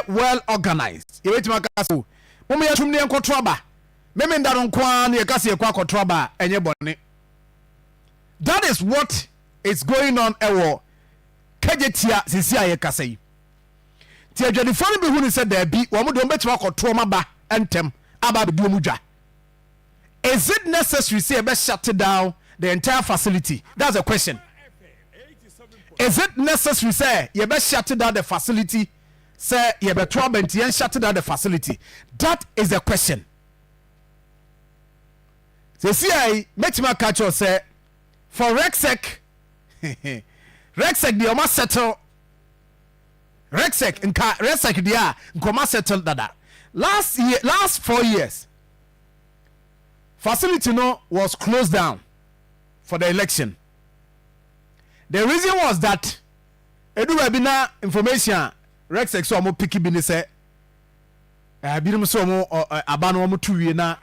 ɛyɛ well organized, yɛbɛtumi aka so mo yɛtum ne yɛnkɔto aba Memenda no nko ara ne yɛka sɛ yɛkɔ akɔto aba a, ɛnyɛ bɔne. That is what is going on ɛwɔ Kejetia sisi a yɛkasa yi. Nti adwadifoɔ no bi hu ne sɛ daabi, wɔn de wɔn bɛtumi akɔto wɔn aba ntɛm aba abɛdi wɔn dwa. Is it necessary sɛ yɛbɛ shut down the entire facility? That's a question. Is it necessary sɛ yɛbɛ shut down the facility sɛ yɛbɛto aba nti yɛn shut down the facility? That is the question. Sɛsi a yi, mɛtumi aka kyerɛw sɛ for REGSEC, REGSEC deɛ, ɔma settle REGSEC. Nka REGSEC deɛ a, nka ɔma settle dada. Last year, last 4 years, facility no was closed down for the election. The reason was that edu baabi na information a REGSEC sɛ ɔmo pick bi ne sɛ binom sɛ ɔmo aba no ɔmo tu wie na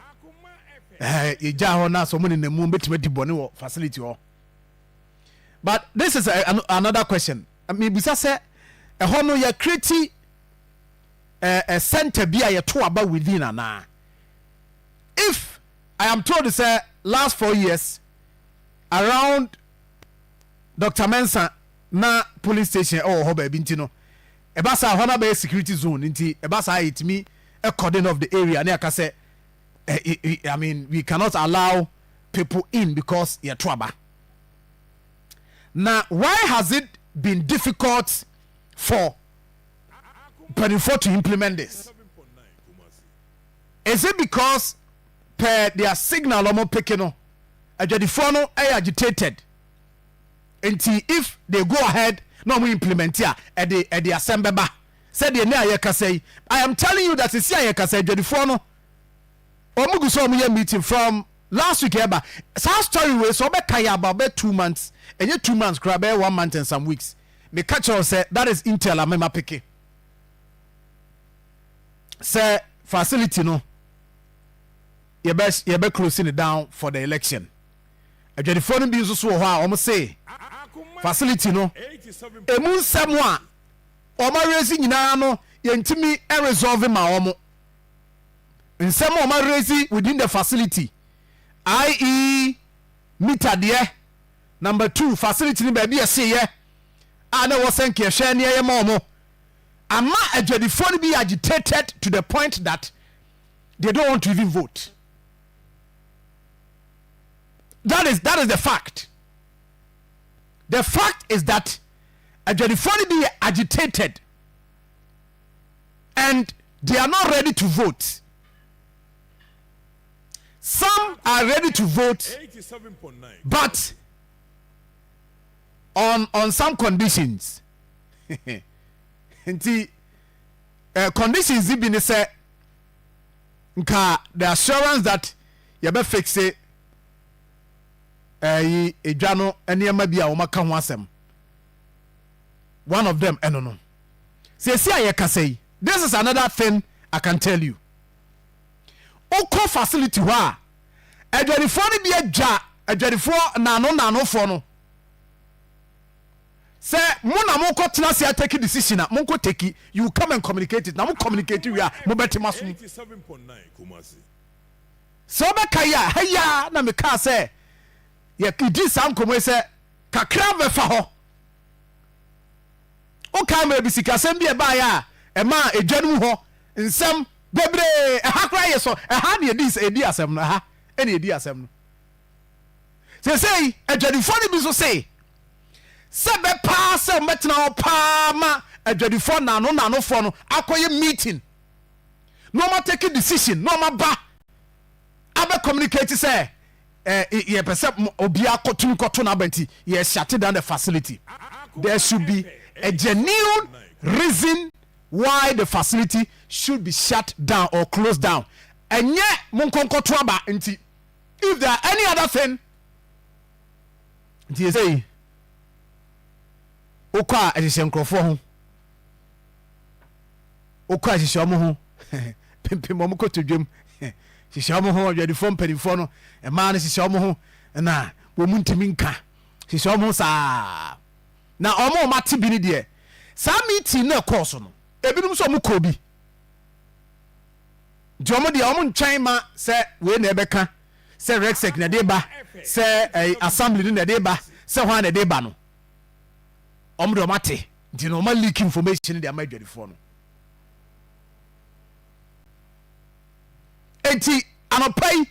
yɛgya hɔ na sɛ ɔmo nenam mu bɛtumi adi bɔne wɔ facility hɔ. But this is another question mebisa sɛ ɛhɔ no yɛ create a center bi a yɛto aba within anaa? If I am told sɛ last 4 years around Dr Mensa na police station ɛwɔ hɔ baabi, nti no ɛba saa hɔ no bɛyɛ security zone, nti ɛba saa yɛtumi cordon off the area ne aka sɛ I mean, we cannot allow people in because yɛto aba. Na why has it been difficult for mpanimfoɔ to implement this? Is it because per their signal ɔmo pick no, adwadifoɔ no ɛyɛ agitated, nti if they go ahead na ɔmo implement a, ɛde asɛm bɛba? Sɛdeɛ ne a yɛkasa yi, I am telling you that sisi a yɛkasa, adwadifoɔ no ɔmo gu so ɔmo yɛ meeting from last week. Ɛba saa story wei so ɔbɛka yɛ about bɛ 2 months, ɛnyɛ 2 months koraa, bɛyɛ one month and some weeks. Meka kyerɛw sɛ that is intel a mema pick sɛ facility no yɛbɛ closing it down for the election. Adwadifoɔ no bi nso so wɔ hɔ a wɔn se facility no emu nsɛm a wɔn arezi nyinaa no, yɛntumi resolve ma wɔn nsɛm a wɔn arezi within the facility, i.e. meter deɛ. Number two, facility no baabi ɛseyɛ a na ɛwɔ sɛ nkɛhwɛ ne ɛyɛ ma wɔn ama adwadifoɔ no bi agitated to the point that they don't want to even vote. That is the fact. The fact is that adwadifoɔ no bi yɛ agitated and they are not ready to vote. Some are ready to vote, but on some conditions. Nti conditions bi ne sɛ nka the assurance that yɛbɛ fix ɛyi edwa no nneɛma bi a wɔn aka ho asɛm. One of them ɛno no sɛsi a yɛkasa yi, this is another thing I can tell you. Wokɔ facility hɔ a, adwadifoɔ no bi adwa adwadifoɔ naano naanofoɔ no sɛ mo na mokɔ tena se atake decision a, monkɔ take, you come and communicate it na mo communicate wie a, mobɛte ma so. Sɛ wobɛka yi a, ha yi a na mekaa sɛ yɛdi saa nkɔmmɔ yi sɛ kakra bɛfa hɔ. Wokaa ma bi sikasɛm bi ɛbaeɛ a ɛma edwa no mu hɔ nsɛm bebree. Ɛha koraa yɛ so, ɛha ne yɛdi asɛm no, ɛha ɛne yɛdi asɛm no. Sesei adwadifoɔ no bi nso se sɛ bɛpaa sɛ wɔbɛtena hɔ paa ma adwadifoɔ naano naanofoɔ no akɔyɛ meeting na wɔn atake decision na wɔn aba abɛ communicate sɛ yɛpɛ sɛ obiara kɔtum kɔto n'aba, nti yɛ shut down the facility. There should be a genuine reason why the facility should be shut down or closed down. Ɛnyɛ mo nkɔnkɔto aba nti. If there are any other thing, nti yɛ sɛ yi wokɔ a, ɛhyehyɛ nkurɔfoɔ ho, wokɔ a, ɛhyehyɛ ɔmo ho pimpim, ɔmo kɔtɔ dwam hyehyɛ ɔmo ho. Adwadifoɔ mpanimfoɔ no, mmaa no hyehyɛ ɔmo ho na wɔn mu ntumi nka, hyehyɛ ɔmo ho saa na ɔmo a ɔmo ate bi no deɛ, saa meeting no ɛkɔɔ so no. Ebinom nso ɔmo kɔ bi. Nti ɔmo deɛ ɔmo ntwɛn ma sɛ wei na ɛbɛka sɛ REGSEC na ɛde ba, sɛ ɛɛ assembly no na ɛde ba, sɛ hwan na ɛde ba no. Ɔmo deɛ ɔmo ate nti na ɔmo leak information de ama adwadifoɔ no. Eti anɔpa yi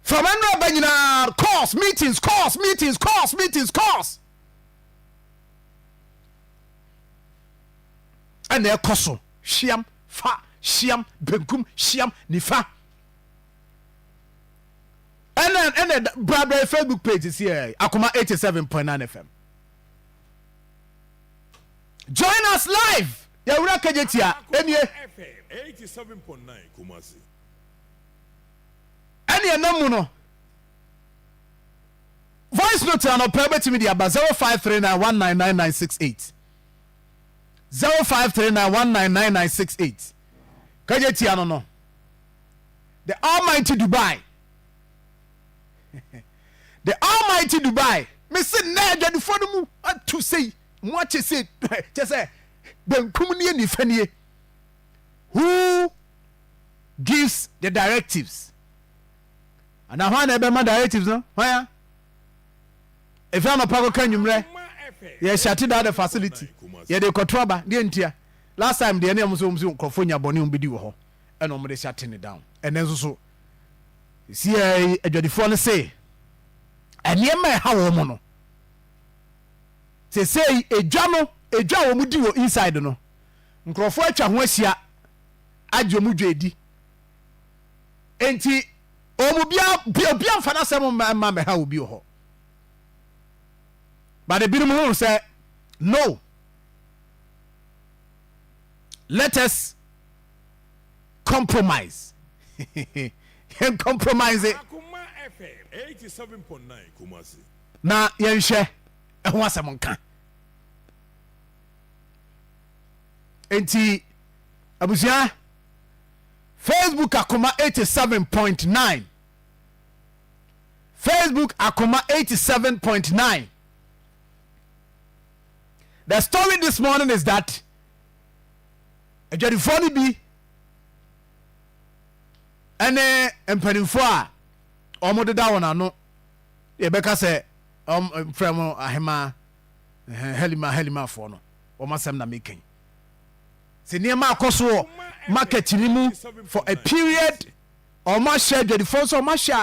from ɛnu aba nyinaa, calls, meetings, calls, meetings, calls, meetings, calls ɛna ɛkɔ so. Hyiam fa, hyiam benkum, hyiam nifa, ɛna brabra Facebook page si ɛ Akoma 87.9 FM. Join us live. Yɛwura Kejetia enie. 87.9 Kumasi. Ɛne ɛnam mu no, voice note anɔpɛ wobɛtumi de aba 0539199968, 0539199968. Kejetia no, the almighty Dubai, the almighty Dubai. Mesi nnɛ adwadifoɔ no mu atu sei mu akyɛ sei kyɛ sɛ benkum nie, nifa nie. Who gives the directives ana? Hwan na ɛbɛma directives no? Hwan ya efi anɔpa kɔka nwummerɛ yɛ shut down the facility, yɛde kɔto aba deɛ ntia? Last time deɛ ne ɔmo sɛ ɔmo sɛ nkurɔfoɔ nya bɔne ɔmo bɛdi wɔ hɔ ɛna ɔmo de shut ne down. Ɛnɛ nso so si ɛ adwadifoɔ no se nneɛma ɛha wɔn mo no sesei edwa no, edwa a wɔn di wɔ inside no, nkurɔfoɔ atwa ho ahyia agye wɔn dwa edi. Nti wɔn bia obi amfa n'asɛm mma mɛha obi wɔ hɔ, but ebinom ho sɛ no, let us compromise, yɛn compromise. Akoma FM 87.9 Kumasi. Na yɛnhwɛ ɛho asɛm nka. Nti abusua, Facebook Akoma 87.9, Facebook Akoma 87.9. The story this morning is that adwadifoɔ no bi ɛne mpanimfoɔ a wɔn deda wɔn ano, yɛbɛka sɛ frɛ mo ahema Helima, Helimafoɔ no, wɔn asɛm na meka yi sɛ nneɛma akɔ so wɔ market ni mu for a period. Wɔn ahyɛ adwadifoɔ nso, wɔn ahyɛ a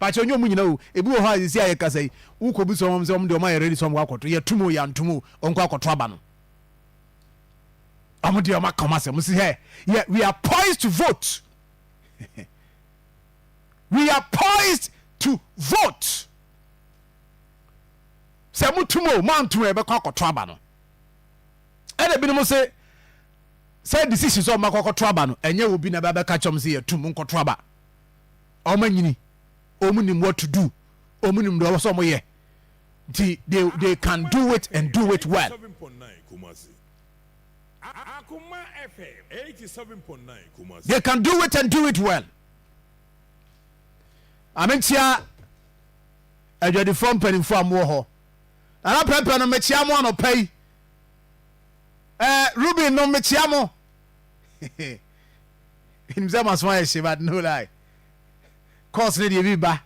pàṣẹ onye wɔn nyinaa o. Ebi wɔ hɔ a sisi a yɛkasa yi, wokɔ bi sɛ wɔn sɛ wɔn deɛ wɔn ayɛ ready sɛ wɔn kɔ akɔto, yɛtum o, yɛantum o, wɔn kɔ akɔto aba no. Wɔn deɛ wɔn aka wɔn asɛm si hɛ yɛ, we are poised to vote, we are poised to vote. Sɛ motum o, moantum o, yɛbɛkɔ akɔto aba no. Ɛna ebinom sɛ decision sɛ ɔmo akɔ akɔto aba no, ɛnyɛ obi na ɛbɛka kyɛm sɛ yɛtum nkɔto aba. Ɔmo anyini, ɔmo nim what to do, ɔmo nim deɛ ɔwɔ sɛ ɔmo yɛ, nti they can do it and do it well. 87.9 Kumasi. Akoma FM 87.9 Kumasi. They can do it and do it well. Amenkyia adwadifoɔ mpanimfoɔ a mowɔ hɔ nana pɛpɛ no, mekyia mo anɔpa yi. Ruben no, mekyia mo. Nim sɛ maso ayɛ hye, but no lie, course no deɛ bi ba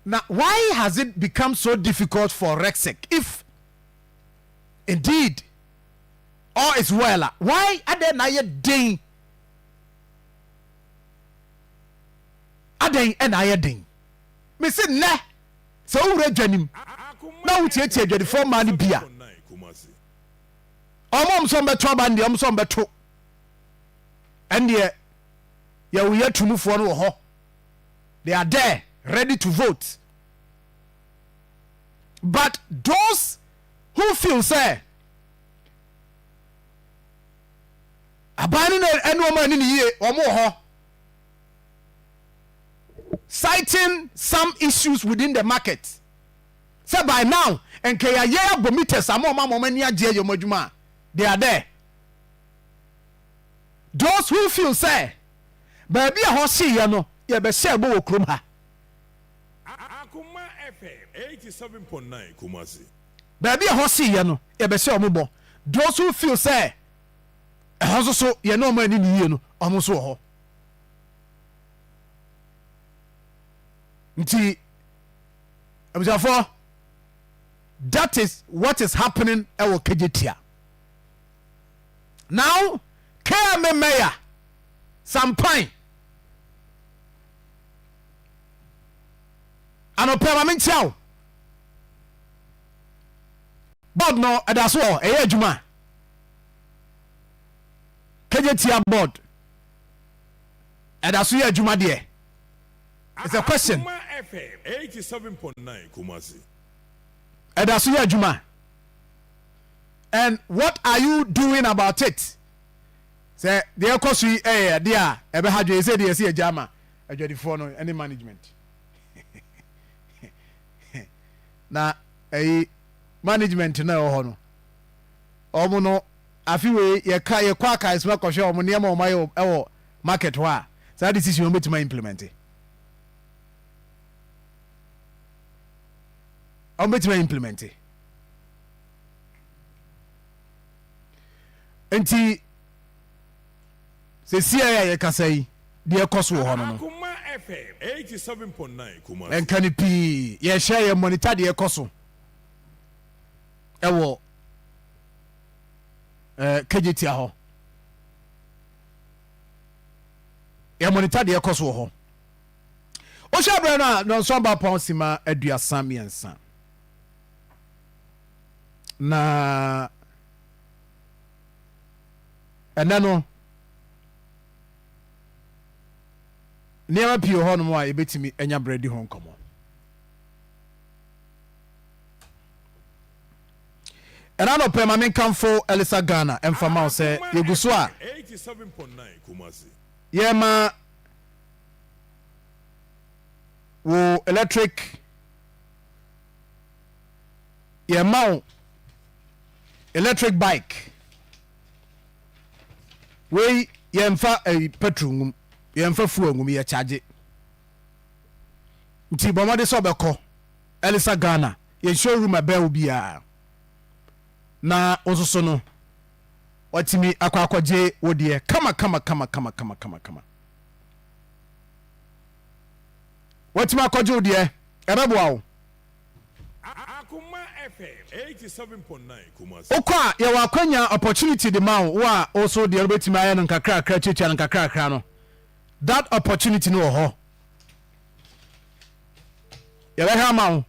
na why has it become so difficult for REGSEC? If indeed all is well a, why adɛn na ayɛ den? Adɛn ɛna ayɛ den? Mesi nnɛ sɛ wowura dwanim na wotietie adwadifoɔ mmaa no bi a, 87.9 Kumasi. ɔmo ɔmo sɛ ɔmbɛto aba no deɛ, ɔmo sɛ ɔmbɛto ɛndeɛ yɛwoyɛ tumufoɔ no wɔ hɔ, they are there ready to vote. But those who feel sɛ aban no na ɛne ɔmo ani ne yie, ɔmo wɔ hɔ citing some issues within the market sɛ by now nka yɛayɛ abɔ meters ama ɔmo ama ɔmo ani agye ayɛ ɔmo adwuma a, they are there. Those who feel sɛ baabi a hɔ hyeeɛ no, yɛbɛhyɛ ɛbɔ wɔ kurom ha. Akoma FM 87.9 Kumasi. Baabi a ɛhɔ hyeeɛ no, yɛbɛhyɛ wɔn bɔ. Those who feel sɛ ɛhɔ nso so yɛne wɔn anni no yie no, wɔn nso wɔ hɔ. Nti, abusuafoɔ, that is what is happening ɛwɔ Kejetia. Now, KMA Mayor, Sampan, anɔpɛ ma menkyia wo. Board no ɛda so wɔ ɛyɛ adwuma. Kejetia board ɛda so yɛ adwuma deɛ. It's a question. Akoma FM 87.9 Kumasi. Ɛda so yɛ adwuma. And what are you doing about it? Sɛ deɛ ɛkɔ so yi ɛyɛ adeɛ a ɛbɛha dwe sɛ deɛ ɛsɛ yɛgya ama adwadifoɔ no ne management. Na ɛyi management no ɛwɔ hɔ no wɔn no afi wei yɛka yɛkɔ akaesoma kɔhwɛ wɔn nneɛma wɔn ayɛ ɛwɔ market hɔ a saa decision wɔn bɛtumi implement wɔn bɛtumi implement nti sɛsi a yɛkasa yi deɛ ɛkɔ so wɔ hɔ no no Akoma FM 87.9 Kumasi. Nka no pii yɛhyɛ yɛ monitor deɛ ɛkɔ so ɛwɔ ɛɛ Kejetia hɔ yɛ monitor deɛ ɛkɔ so wɔ hɔ wohyɛ berɛ no a nɔnso aba pɔn sima 33 na ɛnɛ no Nneɛma pii wɔ hɔnom a yɛbɛtumi anya berɛ adi ho nkɔmmɔ. Ɛna anɔpɛ ma menkamfo Elisa Ghana ɛmfa ma wo sɛ Akoma yɛgu so a FM 87.9 Kumasi. yɛma wo electric yɛma wo electric bike Wei yɛnfa ɛyi petrol ngum, yɛnfa fuel ngum, yɛ charge. Nti bɔ mmɔden sɛ ɔbɛkɔ Elisa Ghana, yɛn showroom ɛbɛn wo biara. Na wo nso so no, watumi akɔ akɔgye wo deɛ kama kama kama kama kama kama kama. Watumi akɔgye wo deɛ, ɛbɛboa wo. Akoma FM 87.9 Kumasi. Wokɔ a, yɛwɔ akwanya, opportunity, de ma wo, wo a wo so deɛ wobɛtumi ayɛ no nkakrakra, tuatua no nkakrakra no, that opportunity no wɔ hɔ. Yɛbɛhwɛ ama wo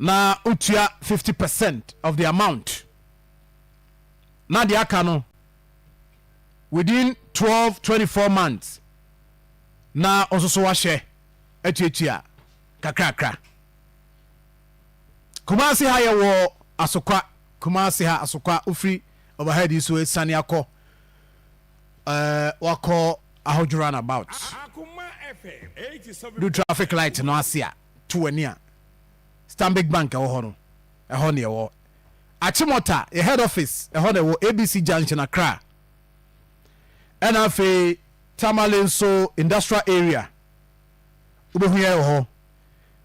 na wotua 50% of the amount na deɛ aka no within 12, 24 months na wo nso so wahyɛ atuatua kakrakra. Kumasi ha yɛwɔ Asokwa, Kumasi ha Asokwa, wofiri overhead yi so asiane akɔ eh, wakɔ Ahodwo roundabout. Akoma FM Du 87.9 traffic light no Kumasi. ase a, to w'ani a, Stanbic Bank ɛwɔ hɔ no, ɛhɔ ne ɛwɔ. Achimota, yɛ head office, ɛhɔ na ɛwɔ, ABC Junction, Accra. Ɛna afei Tamale nso industrial area, wobɛhu yɛn wɔ hɔ.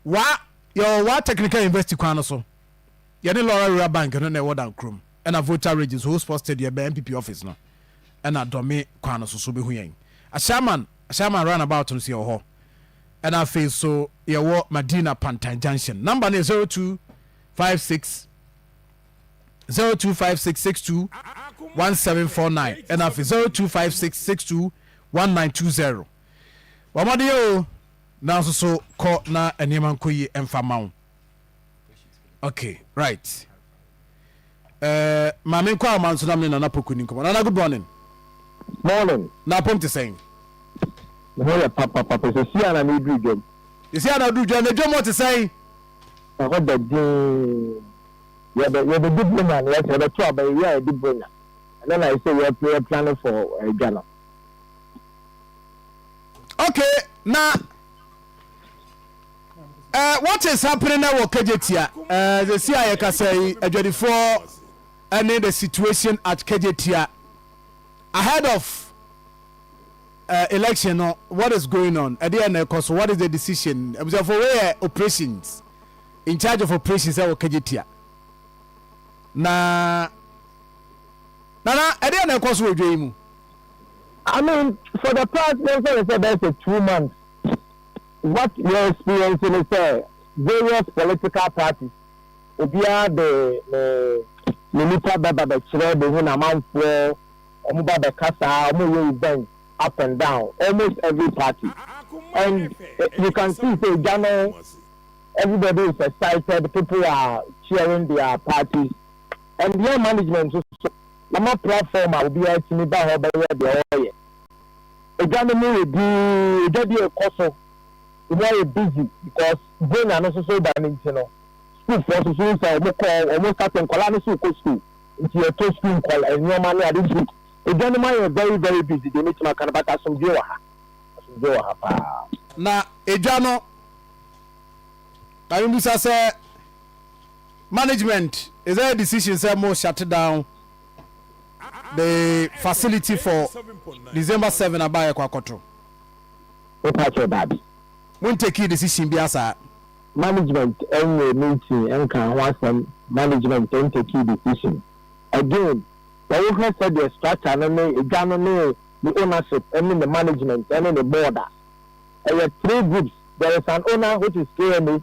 Wa, yɛwɔ Wa Technical University kwan no so. Yɛne Lawra Rural Bank no na ɛwɔ Dankurom. Ɛna Volta Region so, Ho Sports Stadium ɛbɛn NPP office no. Ɛna Dɔme kwan no so so wobɛhu yɛn. Ashaiman, Ashaiman roundabout no so yɛwɔ hɔ. Ɛna afei so yɛwɔ Madina Pantan Junction. Number no yɛ 0256 025662 Akoma 1749 FM ɛna afei 87.9 Kumasi. 025662 1920. Bɔ mmɔden o, nanso so kɔ na nneɛma nkɔ yie mfa ma wo. Okay, right. Uh, maame nkɔ ahoma nso na me ne Nana Poku ni nkɔmmɔ. Nana, good morning. Morning. Na apom te sɛn? Me ho yɛ papapapa. Sɛsi a na meduru dwam. Sɛsi a na duru dwam. Na dwam hɔ te sɛn? Ɛhɔ da dinn. Yɛbɛ yɛbɛdi bronya no yɛsɛ yɛbɛto aba yɛwie a yɛdi bronya. Ɛno na ɛsɛ yɛ yɛ plan for adwa no. Okay, na uh, what is happening now wɔ Kejetia? Uh, sɛsi a yɛkasa yi, adwadifoɔ ɛne the situation at Kejetia ahead of election no, what is going on? Ɛdeɛ na ɛkɔ so, what is the decision? Abusuafoɔ, wei yɛ operations. In charge of operations ɛwɔ Kejetia. Na Nana, ɛdeɛn na ɛkɔ so wɔ dwa yi mu? I mean, for the past yɛmfa no sɛ bɛyɛ sɛ 2 months, what yɛ experience ne sɛ various political parties, obiara de ne nipa bɛba bɛkyerɛ bɛhu n'amanfoɔ, wɔn ba bɛkasa, wɔn yɛ events up and down, almost every party. And you can see sɛ edwa no, everybody is excited, people are cheering their parties, and yɛn management nso so ama platform a obiara tumi ba hɔ bɛyɛ deɛ ɔreyɛ. Edwa no mu yɛ dii, edwa bi ekɔ so, emu ayɛ busy because Bronya no nso so ba ne nti no, sukuufoɔ nso so sɛ wɔn kɔ, wɔn start, nkɔla no so kɔ school, nti yɛtɔ school nkɔla nneɛma ne ade, nti edwa no mu ayɛ very very busy deɛ metumi aka no, but asomdwe wɔ ha, asomdwe wɔ ha paa. Na edwa no, maame busa sɛ management, is there a decision sɛ mo shut down the facility for December 7 aba yɛ kɔ akɔto? Mepa kyerɛ, daabi. Mo n take decision bi asa? Management ɛnyɛ meeting ɛnka ho asɛm, management ɛn take decision. Again, sɛ wohwɛ sɛdeɛ structure no ne edwa no ne ne ownership ɛne ne management ɛne ne board a, ɛyɛ three groups. There is an owner, which is KMA,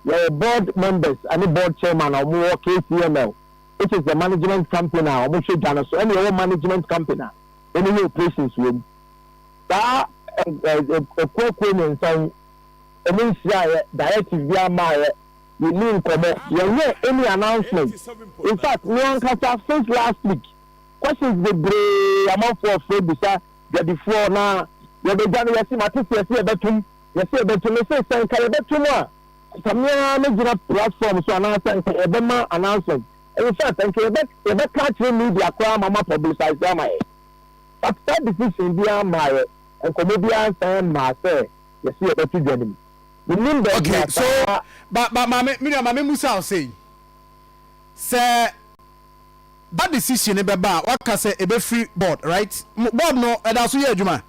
yɛwɔ board members ɛne board chairman a wɔwɔ KCML, which is the management company a wɔhwɛ dwa no so, ɛne yɛwɔ management company a wɔn yɛ operations wɔ mu. Saa ekuokuo mmiɛnsa yi, wɔn nhyia yɛ directive bi ama yɛ, yɛni nkɔmɔ, yɛnyɛ any announcement. In fact, me ankasa, since last week, questions bebree amanfoɔ fɛ bisa dwadifoɔ na yɛbɛgya no, yɛsi mate sɛ yɛsi yɛbɛtum, yɛsi yɛbɛtum. Mese sɛ nka yɛbɛtum a, nka mmea megyina platform so anaasɛ nka yɛbɛma announcement. In fact, nka yɛbɛka akyerɛ media koraa ma ma publicize ama yɛ, but saa decision biara maa yɛ, nkɔmɔ biara nsan maa sɛ yɛsi yɛbɛto dwa no mu. Menim baabi a so ba maame, mi nua, maame musa o sei sɛ that decision ne bɛba a, waka sɛ ebɛfiri board, right? Board no ɛda so yɛ adwuma?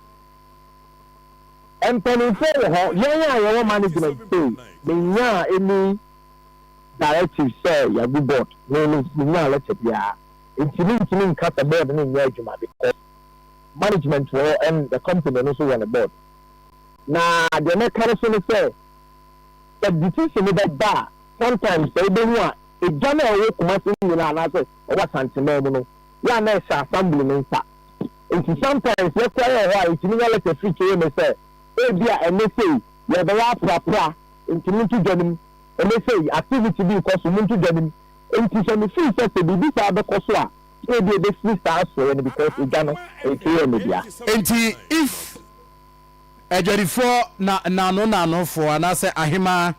Mpanimfoɔ wɔ hɔ. Yɛn a yɛwɔ management sei, menyaa any directive sɛ yɛagu board me me menyaa letter biara, nti mentumi nka sɛ board no nyɛ adwuma because management wɔ hɔ and the company no nso wɔ ne board. Na deɛ mɛka no so ne sɛ, sɛ decision no bɛba a, sometimes sɛ wobɛhu a, edwa no a ɛwɔ Kumase nyinaa anaasɛ ɛwɔ Asanteman mu no, yɛ a na ɛhyɛ assembly no nsa, nti sometimes yɛkora yɛ hɔ a, yɛtumi nya letter firi KMA sɛ ebi a ɛnɛ sei yɛbɛyɛ aprapra, nti monto dwa no mu, ɛnɛ sei activity bi rekɔ so, monto dwa no mu. Nti sɛ mefiri sɛ biribi saa bɛkɔ so a, ebi ebɛfiri saa soɛ no because edwa no ɛyɛ KMA dea. Nti if adwadifoɔ na nano nanofoɔ anaasɛ ahemaa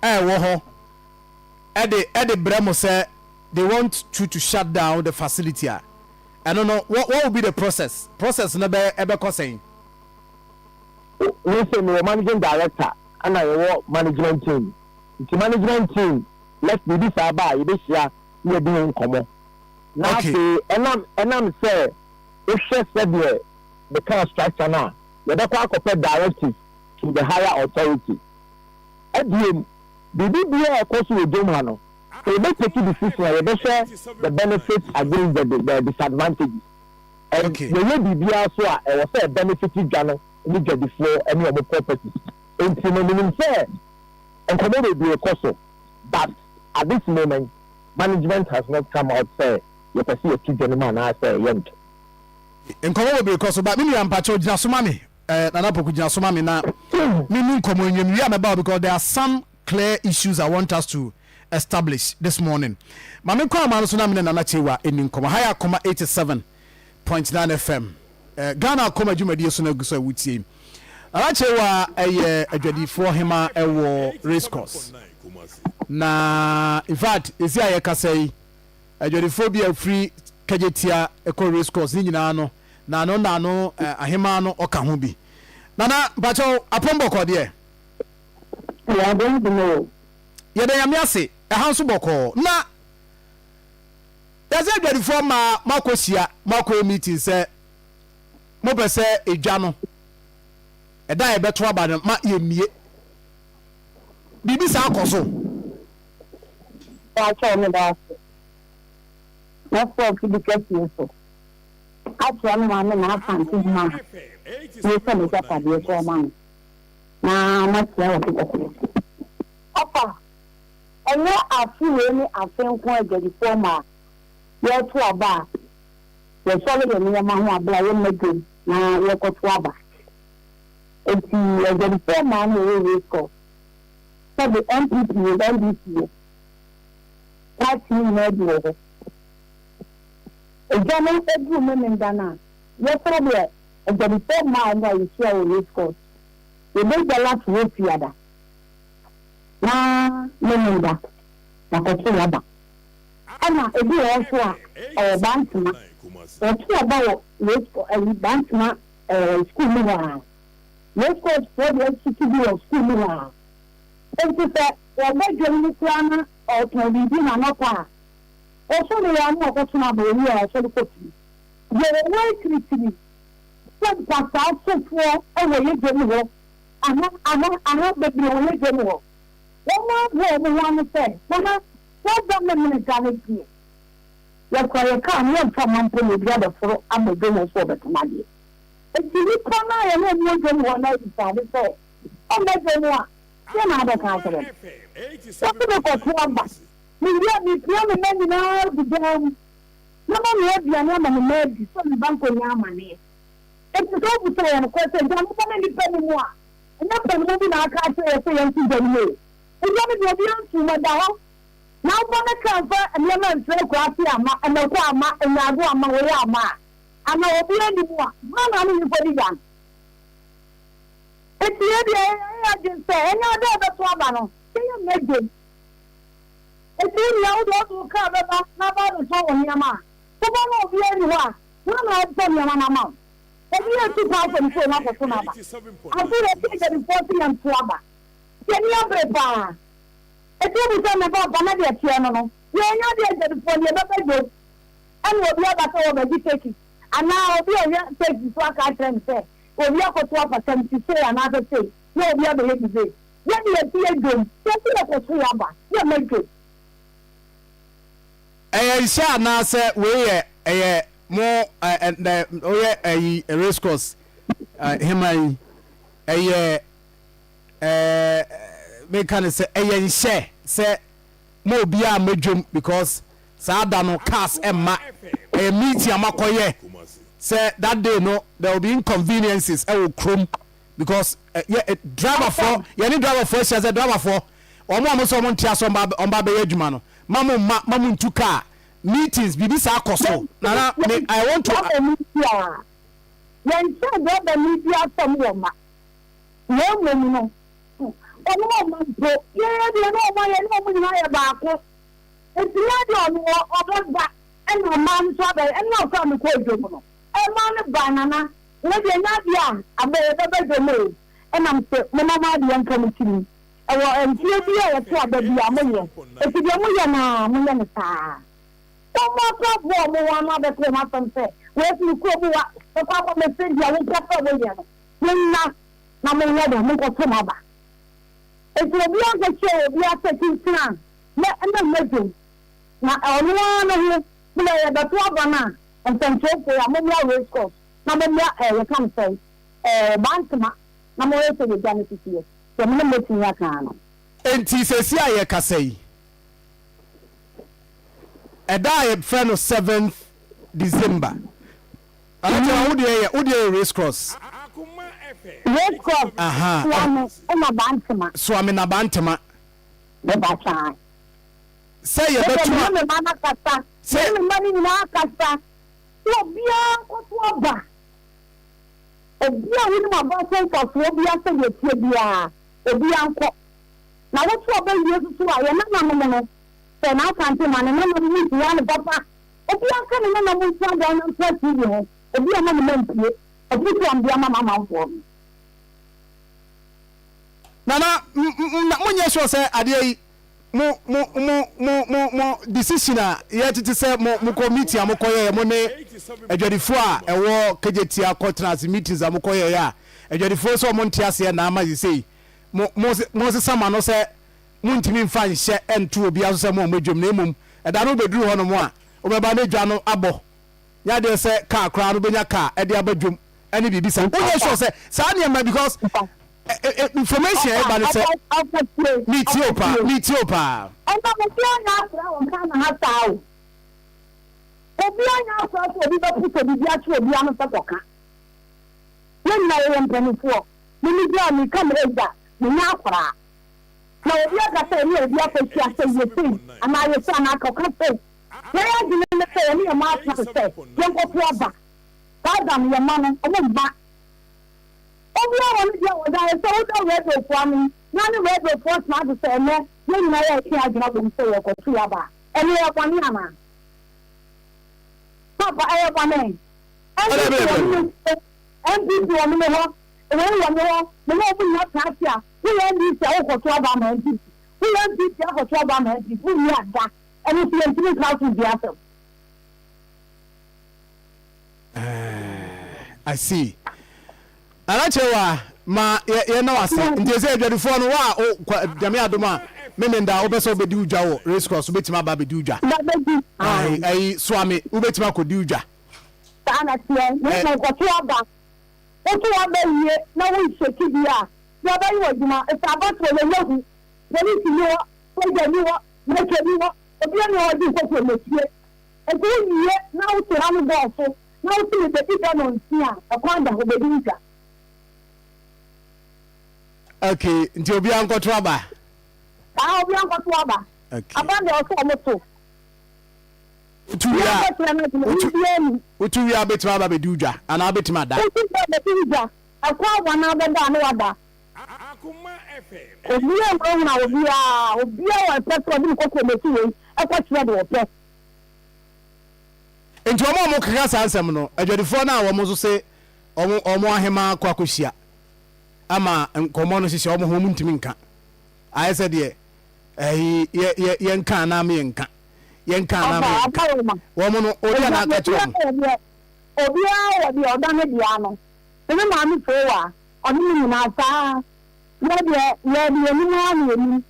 a ɛwɔ hɔ ɛde brɛ mo sɛ they want to shut down the facility a, ɛno no, what will be the process no bɛ ɛbɛkɔ sɛn? Me sɛ mewɔ managing director ɛna yɛwɔ management team, nti management team, let biribi saa ba a, yɛbɛhyia na yɛdi ho nkɔmmɔ. Na afei ɛnam sɛ wohwɛ sɛdeɛ meka structure no a, yɛbɛkɔ akɔpɛ directive to the higher authority. Ebiem, biribi biara a ɛkɔ so wɔ dwom ha no, sɛ yɛbɛ take decision a, yɛbɛhwɛ the benefits against the disadvantages and yɛyɛ biribiara so a, ɛwɔ sɛ benefit dwa no ne dwadifoɔ ne ɔmo properties. Nti no, menim sɛ nkɔmmɔ bebree kɔ so, but at this moment management has not come out sɛ yɛpɛ sɛ yɛto dwa no mu anaasɛ yɛnto. Nkɔmmɔ bebree kɔ so, ba me nua, mpakyɛw gyina so ma me. Nana Poku, gyina so ma me na me ni nkɔmmɔ nwiem wie a mɛba o, because there are some clear issues I want us to establish this morning. Ma me nkɔ ama no so na me ne Nana Kyewa ɛni nkɔmmɔ. Ha yɛ Akoma 87.9 FM. Ghana Akoma dwumadie so no agu so a wotie. Nana Kyewa ɛyɛ adwadifoɔ hema ɛwɔ race course. Na in fact, esi a yɛkasa yi, adwadifoɔ bi a firi Kagyetia ɛkɔ race course ne nyinaa no, naano naano ahema no ɔka ho bi. Nana, mpakyɛw, apɔmbɔkɔ deɛ? Yɛda Nyame ase, ɛha nso bɔkɔɔ. Na yɛsɛ adwadifoɔ maa moakɔhyia, moakɔyɛ meeting sɛ mopɛ sɛ edwa no ɛda a yɛbɛto aba no ma yɛmmie. Biribi saa kɔ so? Pakyɛw meda ase. Mɛfa afidi kɛseɛ so akyerɛ me maame na Asante hene a meretɔ m'agyapadeɛ so ama no na makyia wɔ kɔkɔɔ so. Ɔfa, ɛnyɛ afe wei ne afe nko a adwadifoɔ ma yɛreto aba a yɛsɔre yɛn nneɛma ho a berɛ a yɛmma dwam na yɛrekɔto aba. Enti adwadifoɔ mmaa no a ɛwɔ Race Course sɛbe NPP o, NDC o, party no nyinaa bi wɔ hɔ. Egya no duru Memenda no a, yɛsan deɛ adwadifoɔ mmaa no a yɛhyia wɔ Race Course, yɛbɛgya last wɔ Fiada na Memenda yɛakɔto aba. Ɛna ebi wɔ hɔ nso a ɛwɔ Bantama, wɔto aba wɔ Race Course, ayi Bantama ɛɛ sukuu mu hɔ ara. Race Course foɔ deɛ asusu bi wɔ sukuu mu hɔ ara. Enti sɛ wɔba dwam no koraa na ɔretɔn biribi no anɔpa a, ɔsɔre a na ɔkɔtena aba, ɔwie a ɔsɔre kɔ fie. Deɛ wɔwɔ akyirikyiri sɛ mpataa sofoɔ wɔ yɛ dwam hɔ, aha, aha, aha, bebree wɔ yɛ dwam hɔ. Wɔaboa wɔn ho ano sɛ, Nana, woaba Memeneda no deɛ, yɛkura yɛn kaa no, yɛmfa mma mpo na obi abɛforo aba dwam hɔ sɛ ɔrebɛtɔn adeɛ. Enti nnipa no a yɛne wɔn wɔ dwam hɔ no abisaade sɛ, Ɔmma dwam a, deɛn na wobɛka akyerɛ no? Wɔse mekɔto aba. Mewie a, mepia me mma nyinaa gu dan mu na manoa aduane ama me mma adi sɛ me ba nkɔnya amaneɛ. Enti sɛ wobisa yɛn nokorɛ sɛ, Gya no bɛma nnipa no mu a, ɛnyɛ mpaninmu bi na aka akyerɛ yɛn sɛ yɛnto gya no mu o. Egya no deɛ obiara nto mu, ɛda hɔ. Na wobɔ ne kra mfa nneɛma mfiri akuraase amma, mmako amma, nyaadoa amma, wei amma a, anaa obiara nni mu a, hwan na ne nkɔdi gya no? Enti yɛn deɛ, yɛayɛ yɛn adwene sɛ ɛnyɛ ade a ɛbɛto aba no, yɛyɛ mma dwam. Enti wo nua, wo deɛ wode wo kra bɛba na aba abɛtɔn wo nneɛma a, woba na obiara nni hɔ a, hwan na ɔbɛtɔ nneɛma no ama wo? Obiara ntu kwan akɔ ne kurom akɔto n'aba. Afei yɛte adwadifoɔ se yɛnto aba. Yɛn ani abere paa. Enti wobisa me ba pa na deɛ ɛteɛ no no, yɛnyɛ adeɛ adwadifoɔ no, yɛbɛba dwam ɛna obi aba sɛ ɔrebɛgye tekit anaa obi a ɔhwɛ tekit so aka akyerɛ no sɛ obi akɔto apata nti sei anaasɛ sei na obi abɛyɛ debate. Yɛn de yɛte yɛ dwom, yɛse yɛkɔto yɛn aba, yɛmma dwom. Ɛyɛ nhyɛ anaasɛ wei yɛ ɛyɛ mo ɛ ɛ ɛ woyɛ ɛyi race course hema yi ɛyɛ ɛɛ meka ne sɛ ɛyɛ nhyɛ sɛ mo obiara mma dwom because saa da no cars mma ɛyɛ meeting a makɔyɛ sɛ that day no there will be inconveniences ɛwɔ kurom because yɛ eh, driver foɔ yɛne driver foɔ ahyia sɛ driver foɔ wɔn a wɔn sɛ wɔn nte ase wɔn ba wɔn ba bɛyɛ adwuma no ma mo mma ma mo ntu car meetings biribi saa kɔ so nana me I want to. Yɛn nkyɛn driver ni bi asɛm wɔ ma na mmom no Ɔno ɔma mpo, yɛn deɛ ne ɔma yɛne wɔn nyinaa yɛ baako. Nti yɛn deɛ ɔno ɔbɛba ɛna mmaa no nso abɛyɛ ɛna ɔkɔ a mekɔɔ dwom no mmaa no baa nana wei deɛ ɛnyɛ adeɛ a abɛ yɛbɛba dwom o ɛna mese momma mo adeɛ nka mo tirim ɛwɔ mfeɛ bi a yɛto aba bi a moyɛ ɛti deɛ moyɛ no a moyɛ no saa wɔn akɔ aboa wɔn ho ano abɛka wɔn asɛm sɛ wei firi kurom wa bɛkɔ akɔ mese deɛ wopɛ sɛ woyɛ no monna na monyɛ dɛn? Monkɔto m'aba. Enti obiara nkɔkyerɛ obiara sɛ kyinkyin a mɛ na mɛ dwom, na ɔno ara ne ho mmerɛ yɛbɛto aba no a, nsɛnkyerɛwfoɔ yi a mommra race course na mommra ɛɛ yɛka no sɛn ɛɛ Bantama na monhwɛ sɛdeɛ dwa no sisi yɛ. Deɛ me ne mɛtumi aka ara no. Enti seesei a yɛkasa yi, ɛda a yɛfrɛ no seventh December, Anakyɛ wo deɛ yɛ wo deɛ yɛ race cross. Race cross Suame na Bantama. Suame na Bantama. Me ba saa. Sɛ yɛ bɛ tuma. Me ma na kasa. Sɛ me ma ne nyinaa kasa. Sɛ obiara nkɔto aba. Obiara wonim aba so mfasoɔ biara sɛdeɛ ɛteɛ biara obiara nkɔ. Na woto aba wie nso a yɛn nananom no sɛ n'Asante ma ne nananom ntua no papa. Obiara nka ne nana mo ntra dan na ntra TV ho, obiara mma ne mma mpue, afutuo a mede ama m'amanfoɔ no. Nana m mo nyɛ sure sɛ adeɛ yi mo mo mo mo mo mo decision a yɛ tete sɛ mo mo kɔ meeting a mo kɔ yɛɛ mo ne adwadifoɔ a ɛwɔ Kejetia kɔ tena ase meetings a mo kɔ yɛɛ a adwadifoɔ sɛ ɔmo nte aseɛ na ama sesei mo mo mo sesa ma no sɛ. Montumi mfa nhyɛ nto obiara so sɛ mo a moadwam, na mmom ɛda no wobɛduru hɔnom a, wobɛba na dwa no abɔ. Nyɛ adeɛ sɛ kaa koraa no wobɛnya kaa de aba dwam ne biribi saa. Wonyɛ sure sɛ saa nneɛma because information a ɛba ne sɛ metie o paa, metie o paa. Ɛnna obiara nyɛ akora wɔ Ghana ha saa o. Obiara nyɛ akora sɛ obi bɛpotɔ biribi akyerɛ obi ano sɛ kɔka. Yɛn nyinaa yɛyɛ mpanimfoɔ. Me megyina a meka me age a, menyɛ akwadaa. Na obi aka sɛ yɛne obi akɔhyia sɛ yɛ sei anaa yɛ sei anaa kɔka sei. Yɛn adwene ne sɛ yɛne yɛn mma atena ase sɛ yɛnkɔto aba. Saa da no yɛn mma no, wɔmma. Obiara wɔ ne deɛ a ɔda. Ɛsɛ sɛ woda radiofoɔ ano yi na ne radiofoɔ tena ase sɛ ɛnnɛ yɛn nyinaa yɛretwe yɛn adwene abom sɛ yɛrekɔto yɛn aba a, ɛno ɛyɛ bɔne anaa? Papa, ɛyɛ bɔne. NPP wɔ me NPP wɔ me hɔ, wei wɔ me hɔ, me ne wɔn nyinaa tena ase a, woyɛ NDC a wokɔto aba ama NPP, woyɛ NPP akɔto aba ama NPP, wowie a da, ɛno nso yɛntumi nka asomdwoeɛ asɛm. I see. Nana Kyewa, ma yɛ yɛ na wase. Nti sɛ adwadifoɔ no wa o kwa Nyame adom a memenda wopɛ sɛ wobɛdi wo dwa wɔ race course wobɛtumi aba abɛdi wo dwa. Babɛdi. Ayi ayi soame wobɛtumi akɔdi wo dwa. Saa na teɛ, na mmom kɔto aba. Woto aba wie na wonhyɛki bi a, deɛ ɔbɛyɛ w'adwuma, ɛsɛ abatoɔ yɛnyɛ hu. Polisi nni hɔ, sogya nni hɔ, mɛtwa nni hɔ, obiara nni hɔ a ɔgye nkɔtoɔ mmɛtie. Nti wowie na wote ha no dɔɔso na wose mebɛdi dwa nɔnsia a, ɛkwan da hɔ, bɛdi wo dwa. Okay, nti obiara nkɔto aba? Saa, obiara nkɔto aba. Okay. Aba deɛ ɔsɛ ɔmo to. Wotu wie a, wotu, wotu wie a wobɛtumi aba abɛdi wo dwa anaa wobɛtumi ada? Wotu wie a bɛdi wo dwa. Ɛkɔ awa na abɛda a na wada. Obiara nhunahuna obiara. Obiara wɔ ɛpɛ sɛ ɔde ne kokurobeti wei kɔkyerɛ deɛ ɔpɛ. Nti wɔn a wɔkeka saa nsɛm no, adwadifoɔ no a wɔn nso se wɔn wɔn ahemaa kɔ akɔhyia ama nkɔmmɔ no hyehyɛ wɔn ho wɔn ntumi nka. Ayɛ sɛ deɛ ɛyi yɛ yɛ yɛnka anaa me yɛnka. Yɛnka anaa me yɛnka. Wɔn no odi anaa aka kyerɛ wɔn. Obiara wɔ deɛ ɔda ne deɛ ano. Me maame Fowaa, ɔne me nyinaa saa. Yɛ deɛ yɛ deɛ yɛnim ara na yɛnim.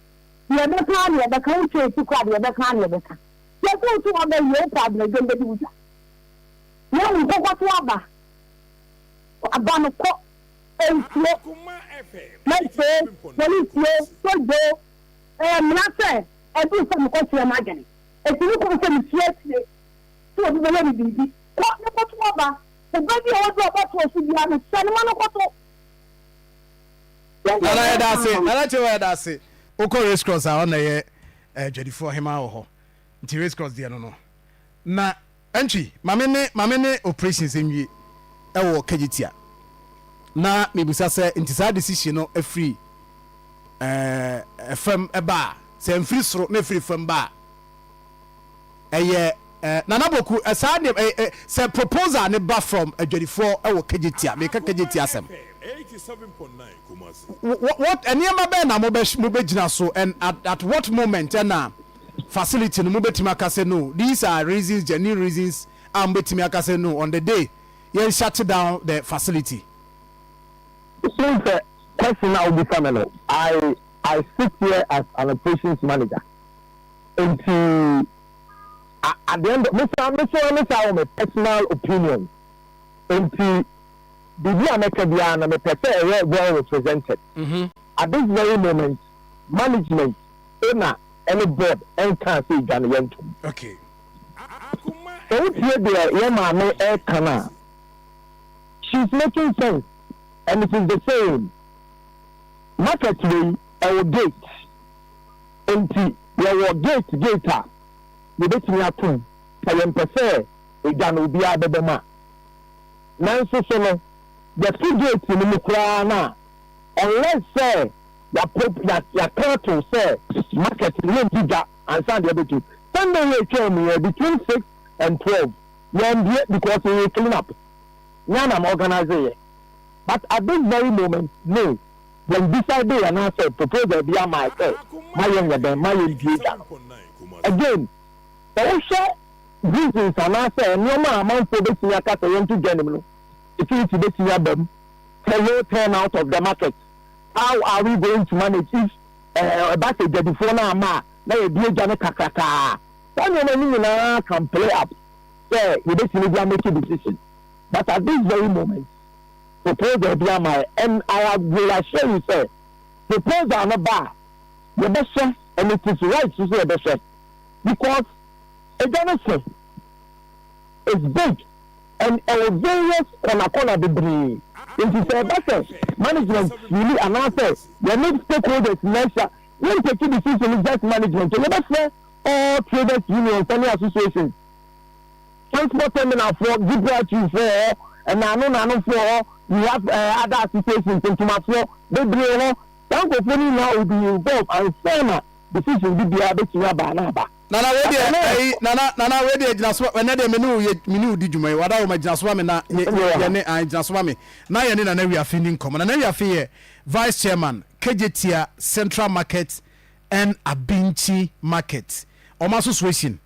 Deɛ yɛbɛka ara na yɛbɛka, wotwa esi koraa deɛ yɛbɛka ara na yɛbɛka. Yɛ sɛ woto aba wie, wopɛ abrɛdwam bɛdi wo dwa. Na mmom kɔkɔto aba. Aba no kɔ, nsuo, mɛnte, polisi o, sogya o, ɛyɛ mmara sɛ ɛduru sɛ mekɔkyerɛ m'adwene. Ɛtumi kɔ sɛ mesua akyire sɛ obi bɛyɛ me biribi. Kɔ na kɔto aba. Wo ba bi a wadu abatoɔ so biara no, hyɛ no ma no kɔto. Nana yɛda ase Nana Kyewa yɛda ase. Wokɔ race cross a ɔna yɛ dwadifoɔ hemaa wɔ hɔ nti race cross deɛ no no na Antwi ma me ne ma me ne operations nwie ɛwɔ Kejetia na mebisa sɛ nti saa decision no afiri ɛɛ fam ɛba a sɛ ɛmfiri soro na ɛfiri fam ba a ɛyɛ Eh, Nana Boku, eh, saa nneɛma, eh, eh, sɛ proposal ne ba from adwadifoɔ wɔ Kejetia, meka Kejetia asɛm. What, nneɛma bɛn na mobɛ, mobɛgyina so and at, at what moment ɛna facility no mobɛtumi aka sɛ no, these are reasons, genuine reasons a mobɛtumi aka sɛ no, on the day, yɛn shut down the facility. Wohu sɛ question a wobisa me no, I, I sit here as an operations manager. Nti at the end of me saa me so me saa wɔ me personal opinion nti biribi a mɛka biara no mepɛ sɛ ɛyɛ well represented. At this very moment management owner ɛne board ɛnkaa sɛ edwa no yɛntom. Okay. Sɛ wotie deɛ yɛn maame ɛreka no a she is making sense and it is the same market wei ɛwɔ gate. Enti yɛwɔ gate gate a yɛbɛtumi atom sɛ yɛmpɛ sɛ egya no obiara bɛba mu a. Nanso so no, yɛto gate no mu koraa no a, unless sɛ yɛapo yɛaka ato sɛ market no yɛndi dwa ansa na yɛbɛto. Sunday yi a ɛtwaa mu yi, between 6 and 12, yɛambue because yɛyɛ clean up. Me ara na me organise yɛ. But at this very moment, no. Yɛn decide anaasɛ proposal bi ama sɛ ma yɛn nyɛ dɛn ma yɛn bue dwa no. Again, sɛ wohwɛ reasons anaasɛ nneɛma a amanfoɔ bɛtumi aka sɛ yɛnto dwa no mu no, security bɛtumi aba mu, the low turnout of the market, how are we going to manage if Ɛba sɛ dwadifoɔ no amma a, na yɛbue dwa no kakrakaa. Saa nneɛma no nyinaa can play up sɛ yɛbɛtumi de amake decision. But at this very moment, proposal bi ama yɛ and I have will assure you sɛ proposal no ba a, yɛbɛhwɛ and it is right nso sɛ yɛbɛhwɛ because edwa no so, it's big and ɛwɔ various kɔna kɔna bebree. Nti sɛ ɛba sɛ management feeli anaasɛ yɛne stakeholders nyinaa hyia, yɛn take decision no just management, yɛbɛfrɛ all traders unions ne associations, transport terminal foɔ, Gibraltar foɔ wɔ hɔ, ɛnaano naano foɔ wɔ hɔ, we have other associations, ntomafoɔ bebree wɔ hɔ. Saa nkurɔfoɔ no nyinaa will be involved ansa na decision bi biara bɛtumi aba na aba. Nana wei deɛ ɛyi nana nana wei deɛ gyina so ɛnɛ deɛ me ne wo yɛ me ne wo di dwuma yi wada wo ma gyina so ma me na yɛ yɛ ne an gyina so ma me na yɛ ne Nana Wiafe ni nkɔmɔ. Nana Wiafe yɛ vice chairman Kejetia Central Market and Abinkyi Market wɔn association.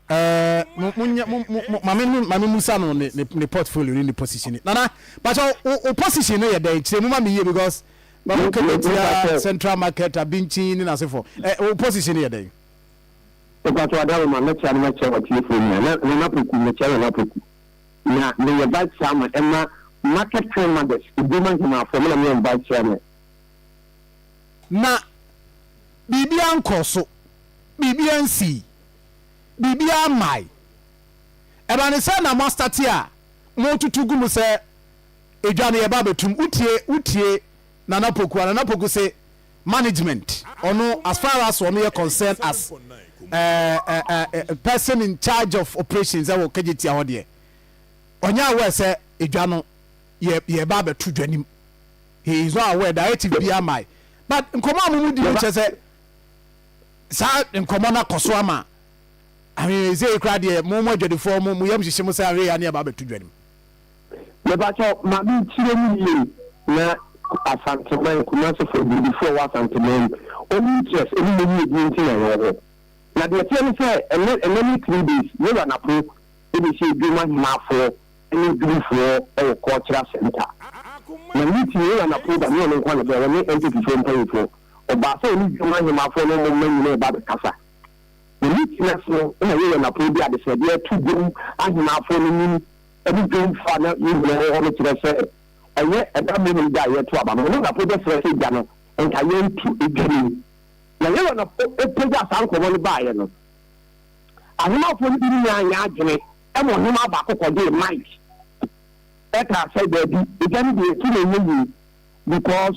Ɛɛ mo mo nyɛ mo mo maame mo maame musa no ne ne ne portfolio ne ne position nana bàtɛ o o position no yɛ dɛ kyerɛ mu ma mi yie because ma mo kɛlɛ tia Central Market Abinkyi ne n'asefo ɛ o position no yɛ dɛ. Mpatsɔ Adaroma mɛkyia no mɛkyia w'atiefoɔ nyinaa na Nana Poku mɛkyia Nana Poku na meyɛ vice chairman ɛma market town mothers Edwuma Nhemaafoɔ me na meyɛ vice chairman. Na biribiara nkɔɔ so, biribiara nsii, biribiara mmae. Ɛba no sɛ na moastate a mototo gu mu sɛ edwa no yɛba abɛtum. Wotie wotie Nana Poku a, Nana Poku se management, ɔno as far as ɔno yɛ concerned as eh, eh, eh, person in charge of operations ɛwɔ Kejetia hɔ deɛ, ɔnyɛ aware sɛ edwa no yɛ yɛba abɛto dwa nim. He is not aware, directive biara mmae. But nkɔmmɔ a mo mu di no kyerɛ sɛ saa nkɔmmɔ no akɔ so ama ahwɛ sɛ kura deɛ mo mo adwadifoɔ mo mo yam hyehye mo sɛ ahwɛ ya ne ɛba abɛto dwa no mu. Mepakyɛw ma me nkyerɛ mu yie na Asanteman, Kumasefoɔ, adwadifoɔ a ɛwɔ Asanteman mu, wɔn interest ɛne yɛn yiedie nti na yɛwɔ hɔ. Na deɛ ɛteɛ ne sɛ ɛnɛ ɛnɛ ne 3 days Yɛwura Napo ɛbɛhyia Dwom Ahemaafoɔ ne Dwumfoɔ wɔ Cultural Centre. Na meeting Yɛwura Napo ba nyɛ ɔno nko ara na ɛbaeɛ, ɔne NPP foɔ mpanyinfoɔ. Ɔbaa sɛ ɔne Dwom Ahemaafoɔ ne wɔn mma nyinaa reba abɛkasa. Na meeting no ase no na Yɛwura Napo de adesrɛdeɛ ato Dwom Ahemaafoɔ no anim ne dwomfoɔ a na yɛn nyinaa wɔ hɔ no kyerɛ sɛ ɛnyɛ ɛda mmom da a yɛreto aba no. Ɔno Napo bɛsrɛ sɛ gya no nka yɛnto dwa no mu. Na Yɛwura Napo pagyaa saa nkɔmmɔ no baeɛ no, ahemaafoɔ no bi nyaa yɛn adwene ma ɔhemaa baako kɔgyee mic kaa sɛ daabi, egya no deɛ yɛto no ɛnyɛ yie because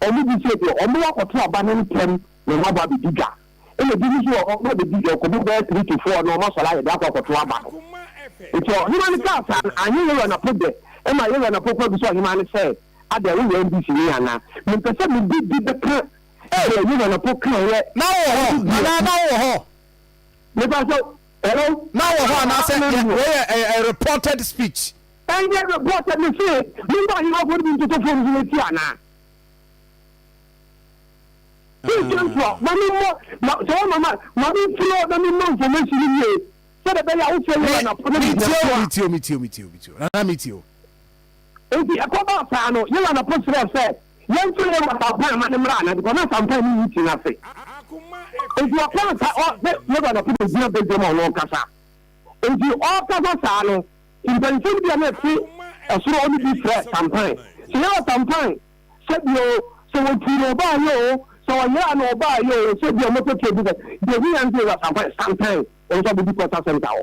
wɔn bi sɛ deɛ wɔn akɔto aba no ntɛm na wɔn aba abɛdi dwa, ɛna ebi nso wɔ hɔ wɔn abɛdi dwa ɔkɔbɔ bɛyɛ 3 to 4 na wɔn asɔre ayɛ de akɔ akɔto aba no. Nti ɔhemaa no kaa saa no anyɛ Yɛwura Napo dɛ, ɛma Yɛwura Napo kɔ bisa ɔhemaa no sɛ adɛn woyɛ NDC ni anaa? Mempɛ sɛ mede bi bɛka deɛ Yɛwura Napo kaeɛ. Na wowɔ hɔ anaa na wowɔ hɔ? Mepa sɛ hello. Na wɔ hɔ anaasɛ yɛ wei yɛ ɛyɛ reported speech. Ɛnyɛ reported me se me mma ahemafo no bi ntoto phone so na tie anaa? Please Joshua ma me mmɔ ma sɛ wɔn ma ma me mfiri na me mmɔ information no yie sɛdeɛ ɛbɛyɛ a wofɛ yɛ na na me tie o me tie o me tie o me tie o me tie o nana me tie o. Nti ɛkɔbaa saa no yɛwura na po srɛ sɛ yɛmfrɛ yɛwura Sampan ma no mmra anaa because na Sampan ne meeting ase. Nti ɔkaa sa ɔ sɛ yɛwura na po na gyina badwam a ɔno ɔkasa. Nti ɔrekasa saa no mpanyinfoɔ no bi a na ɛte ɛsoro hɔ no bi frɛ Sampan sɛ yɛwura Sampan sɛ bio sɛ wɔtuu na ɔbaayɛ o sɛ ɔyeraa na ɔbaayɛ o sɛ bio ɔmɔtɔtɔ bi sɛ deɛ ɛhia ne sɛ yɛwura Sampan Sampan nso abɛdi kɔsa center hɔ.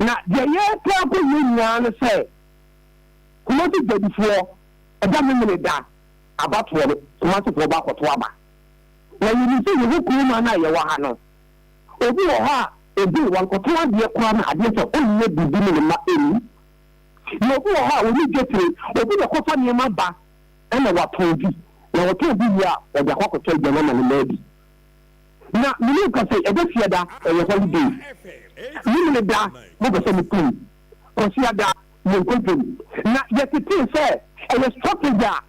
Na deɛ yɛreka akɔwie nyinaa ne sɛ, Kumasi dwadifoɔ, ɛda Memeneda abatoɔ no, Kumasifoɔ ba akɔto aba. Na yɛnim sɛ yɛwɔ kurom ha no a yɛwɔ ha no, obi wɔ hɔ a ɛdei wankɔtɔn adeɛ koraa na adeɛ sɛ ɔnnya biribi ne ne mma nni. Na obi wɔ hɔ a ɔnni dwetire, obi na ɛkɔfa nneɛma ba na watɔn bi, na ɔtɔn bi wie a ɔde akɔ akɔtɔ aduane ama ne mma adi. Na me ne wo kasa yi, ɛbɛ Fiada, ɛyɛ holiday. Memeneda, mopɛ sɛ mokum. Kwasiada, yɛnkɔ dwam. Na yɛtetee sɛ ɛyɛ strategy a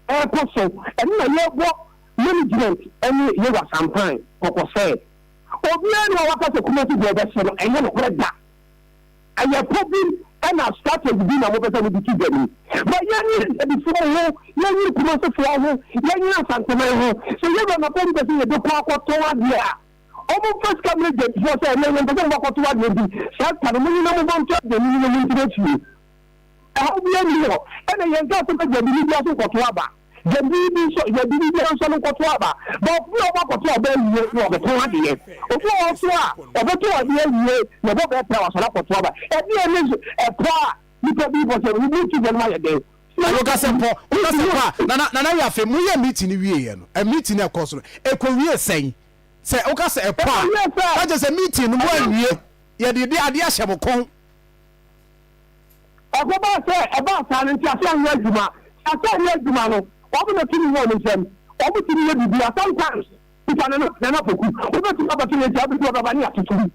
ɛrekɔ so, ɛno na yɛrebɔ management ne Yewa Sampan kɔkɔ sɛ, obiara nni hɔ a waka sɛ Kumasi deɛ ɔbɛhyɛ no, ɛnyɛ nokorɛ da. Ɛyɛ pɔ bi na strategy bi na mopɛ sɛ mode to dwa mu. But yɛnyere Adwadifoɔ ho, yɛnyere Kumasefoɔ ho, yɛnyere Asanteman ho. Sɛ yɛwura Napa bi pɛ sɛ yɛbɛkɔ akɔtɔn adeɛ a, wɔmfa sika mmrɛ dwadifoɔ sɛ ɛnnɛ yɛmpɛ sɛ mobɛkɔtɔ adeɛ nti saa sika no monye na momfa ntɔ aduane nni na montena fie. Ɛhaw biara nni hɔ. Ɛna yɛnkaa sɛ ma dwadini biara nso nkɔto aba. Dwadini bi nso, dwadini biara nso no nkɔto aba. But obi a ɔbɛkɔto aba awie na ɔbɛtɔn adeɛ. Obi wɔ hɔ nso a, ɔbɛtɔn adeɛ awie na ɛbɔ bɛyɛ pɛ a wasɔre akɔto aba. Ɛdeɛn ne ɛpɔ a nipa bi bɔ sɛ wo ti bɔ no ayɛ dɛn? Na woka sɛ pɔ, woka sɛ pɔ a, Nana, Nana Wiafe, moyɛɛ meeting no wieeɛ no, ɛ meeting no a ɛkɔɔ so no, ɛkɔwiee sɛn? Sɛ woka sɛ ɛpɔ a, na kyerɛ sɛ meeting no moanwie, yɛde de adeɛ ahyɛ mo kɔn. Ɛkɔbaa sɛ ɛbaa saa no, ntease anyɛ adwuma. Ntease anyɛ adwuma no, wɔn na tumi wɔ wɔn nsam. Wɔtumi yɛ biribiara. Sometimes, bisa Nana, Nana Poku, wobɛtumi abɛto yɛn nti abɛdu ɔbɛba ne yɛatoto mu.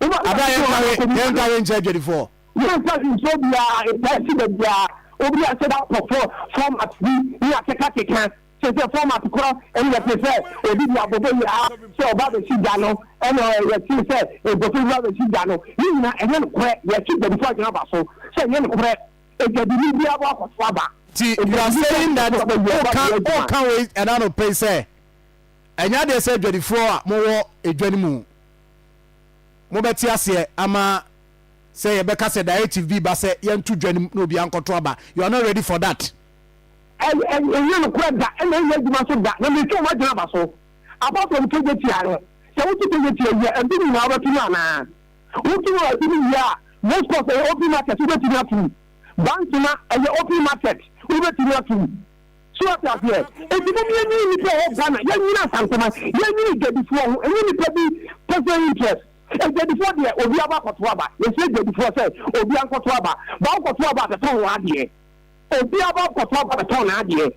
Abere a yɛnkawe, yɛnkawe nkyerɛ adwadifoɔ. Yɛnka nkyerɛ obiara, ɛtaa si da biara, obi ahyɛ da akɔ fɔ, format bi ne akekakeka. Kyerɛ sɛ format korɔ ɛna yɛte sɛ obi de abobɔ yi a sɛ ɔba abɛsi gya no ɛna yɛte sɛ nkurɔfoɔ bi ba abɛsi gya no ne nyina ɛnyɛ nokorɛ yɛtwe dwadifoɔ adwene aba so sɛ ɛnyɛ nokorɛ adwadini biara bɔ akɔso aba. Nti you are saying that woka woka wei ɛna anɔpa yi sɛ ɛnyɛ adeɛ sɛ adwadifoɔ a mowɔ edwa no mu mobɛte aseɛ ama sɛ yɛbɛka sɛ directive bi ba sɛ yɛnto dwa no mu na obiara nkɔto aba, you are not ready for that. Ɛnyɛ nokorɛ da, ɛna ɛnyɛ adwuma nso da, na meretwa wɔn adwene aba so. Apart from Kejetia no, sɛ woto Kejetia wie a, ɛbi nyinaa wobɛto no anaa? Woto no ɛbi no wie a, Race course ɛyɛ open market, wobɛtumi ato mu. Bantama ɛyɛ open market, wobɛtumi ato mu. So wate aseɛ? Enti mom yɛnyini nnipa a ɛwɔ Ghana, yɛnyini Asantema, yɛnyini dwadifoɔ ho, ɛnyɛ nnipa bi personal interest. Adwadifoɔ deɛ, obiara bɔ akɔto aba. Yɛsrɛ dwadifoɔ sɛ, obiara nkɔto aba. Ba wokɔto aba a, bɛtɔn w'adeɛ. Obiara ba kɔtɔ aba bɛtɔn n'adeɛ.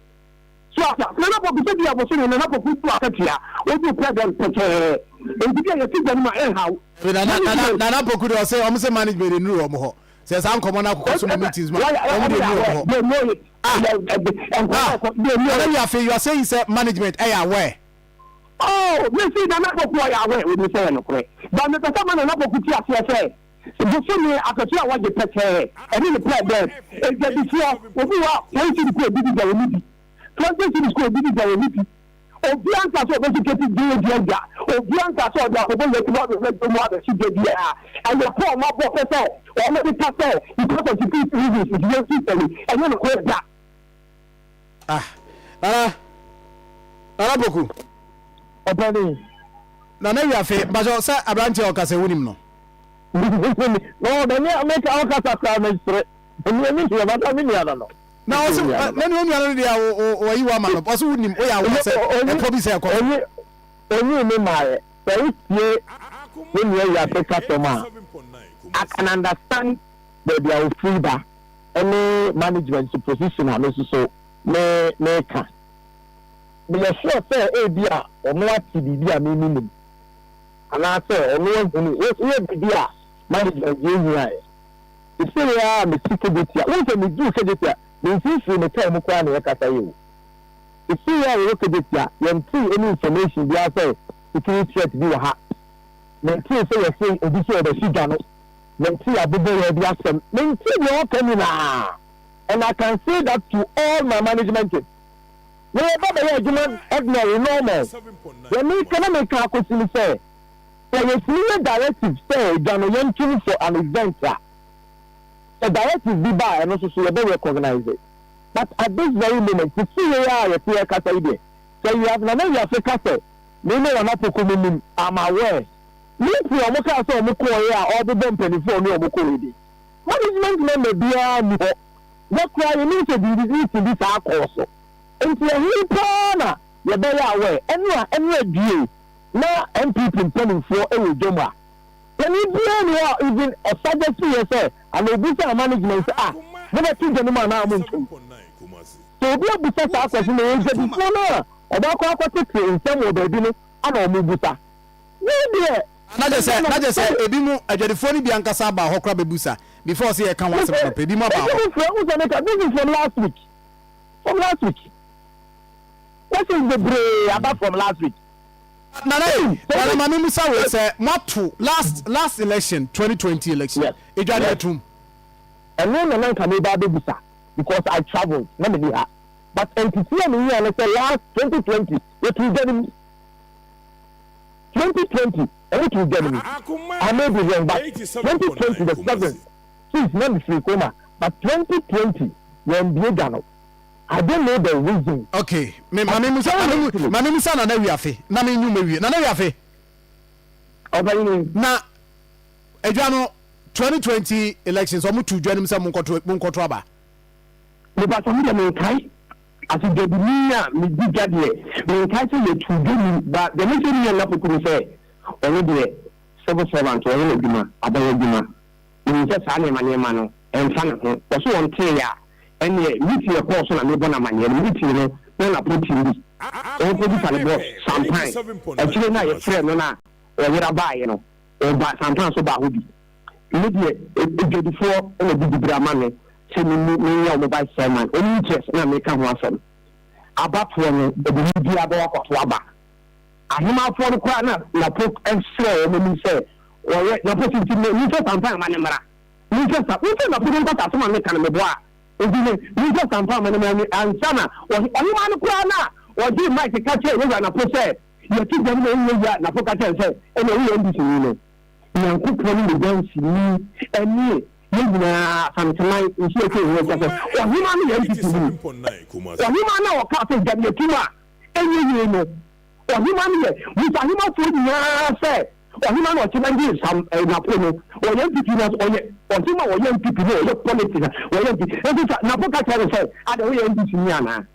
So ate ase? Nana Poku sɛ bia bosome Nana Poku tu akatua odu president pɛkyɛɛ nti bia yɛte gya no mu a ɛnhaw. Afei Nana Nana Nana Poku deɛ ɔse ɔmo se management nnuru ɔmo hɔ sɛ saa nkɔmɔ no akokɔ so mo meetings mu a ɔmo deɛ nnuru ɔmo hɔ. They know it. Ah ah Nana Wiafe you are saying sɛ management ɛyɛ aware. Oh mese Nana Poku ɔyɛ aware onim sɛ ɛyɛ nokorɛ but mepɛ sɛ ma Nana Poku te aseɛ sɛ Bosome akatua a wɔgye pɛkyɛɛ ɛne ne pɛ dɛn? Adwadifoɔ, obi wɔ hɔ a ten cedis kɔ odidi gya wɔn di, 20 cedis kɔ odidi gya wɔn di. Obiara nka sɛ ɔbɛsi kɛti gye adi agya, obiara nka sɛ ɔde akɔbɔ yɛn mu abɛhwɛ dwom mu abɛsi gya biara. Ɛyɛ pɔ a wɔabɔ pɛ sɛ wɔde ka sɛ because of security reasons nti yɛnsi sɛni, ɛnyɛ nokorɛ da. Ah, Nana, Nana Poku. Ɔpanin. Nana Wiafe, mpakyɛw sɛ aberanteɛ a ɔkasa yi wonim no? No, mani meka ɔkasa koraa mesere. Mani ani nua bata me nua no no. Na ɔse na ne onua no deɛ wayi wa ma no ɔse wonim woyɛ awoɔ sɛ ɛpɔ bi sɛ ɛkɔ so. Onyi onyi me maayɛ sɛ wotie me nua wiase kasɛm a I can understand baabi a ofiri ba ɛne management position a me nso so me meka. Meyɛ sure sɛ ebi a ɔno ate biribi a me mennim. Anaasɛ ɔno ahunu woyɛ biribi a management yɛ nhuaɛ. Sesei ara a mete Kejetia, wohu sɛ meduru Kejetia, memfirifiri me car mu koraa na yɛkasa yi o. Sesei a yɛwɔ Kejetia, yɛntee any information biara sɛ security threat bi wɔ ha. Mentee sɛ yɛse obi sɛ ɔbɛhye dwa no, mentee aboboyaa bi asɛm, mentee deɛ ɔka nyinaa. And I can say that to all my management team. Yɛyɛ ba bɛyɛ adwuma ordinary, normal. Deɛ meka na meka akɔsi ne sɛ, sɛ yɛtumi yɛ directive sɛ dwa no yɛntom for an event a, sɛ directive bi ba a ɛno nso so yɛbɛ recognise. But at this very moment, sisi wei ara a yɛte yɛrekasa yi deɛ, sɛ Wiase Nana Wiase ka sɛ me ne Nana Poku menim, I'm aware. Meeting a wɔkaa sɛ wɔkɔeɛ a ɔrebobɔ mpanimfoɔ a ɔne wɔn kɔeɛ din, management member biara nni hɔ. Yɛ koraa yɛnim sɛ biribi meeting bi saa kɔɔ so. Nti ɛhe paa na yɛbɛyɛ aware? Ɛno a ɛno adue na NPP mpanimfoɔ wɔ dwam a, panin biara nni hɔ a even ɔsuggestiiɛ sɛ anaa obisaa management sɛ ah mobɛto dwa no mu anaa monto mu. Sɛ obi abusa saa question no, ɛyɛ dwadifoɔ no a wɔakɔ akɔtete nsɛm wɔ baabi no ana wɔbusa. Wei deɛ. Na kyerɛ sɛ, na kyerɛ sɛ ebinom, adwadifoɔ no bi ankasa aba hɔ koraa bɛbusa before sɛ yɛka ho asɛm anɔpa, ebinom aba hɔ. Ebinom frɛ, wohu sɛ meka, this is from last week, from last week. Questions bebree aba from last week. Nana ei, Nana ma me musa wei sɛ moato last last election 2020 election Yes, edwa no yes. atum? Ɛno na na nka meba abɛbusa. because I travelled na menni ha but nteteɛ a menyaa ne sɛ last 2020 yɛtoo dwa no mu 2020 ɔmo too dwa no mu. I may be wrong but 2020 the 7th since na mefiri Koma but 2020 yɛn bue dwa no. I don't know the reason. Okay, me ma me musa ma me musa Nana Wiafe na me nyu me wie. Nana Wiafe. Ɔbɛnyini. Na adwa no 2020 elections ɔmo tu dwa no mu sɛ mo nkɔto mo nkɔto aba. Mepatɔ me deɛ menkae ase dwadini a medi dwa deɛ menkae sɛ yɛtu dwa mu ba deɛ mesɛ ne yɛ nna poku no sɛ ɔno deɛ civil servant ɔyɛ n'adwuma aban adwuma. Menim sɛ saa nneɛma nneɛma no ɛmfa ne ho. Ɔse ɔntee a, ɛnneɛ meeting ɛkɔɔ so na mebɔ no amaneɛ no, meeting no na Napo team bi ɔrekɔbisa ne boss Sampan. Akyire no a yɛfrɛɛ no no a ɔyera baeɛ no, ɔba Sampan nso baa hɔ bi. Me deɛ adwadifoɔ na ɛde diberɛ ama me sɛ menni menyɛ wɔn vice chairman, wɔn interest na meka ho asɛm. Abatoɔ no, ɛde biara bɛwɔ akɔto aba. Ahemaafoɔ no koraa na Napo srɛɛ wɔn anim sɛ wɔyɛ Napo so nti me menhwɛ sampa mma no mmra. Menhwɛ sa wosɛ Napo no nkasa asɛm a meka no meboa a nti me menhwɛ sampa mma no mmra me ansa na ɔhe ɔhemaa no koraa no a ɔgyee mic ka kyerɛɛ yɛwura Napo sɛ yɛto gya no ma ɛnyɛ yie a Napo ka kyerɛɛ no sɛ ɛnna woyɛ NDC ni no Nyankopɔn ne ne danseni ɛne yɛn nyinaa Asanteman nso atwa yɛn ho ahyia sɛ ɔhemaa no yɛ NPP ni. Ɔhemaa no a ɔkaa sɛ gya no yɛto mu a Ɛnyɛ yei no, ɔhemaa no yɛ Musa ahemafoɔ nyinaa sɛ ɔhemaa na ɔkyena nye Sam eh, Napo no ɔyɛ NPP na ɔyɛ ɔhemaa ɔyɛ NPP no ɔyɛ politics na ɔyɛ NPP nso sa Napo ka kyerɛ no sɛ adɛ woyɛ NDC ni anaa?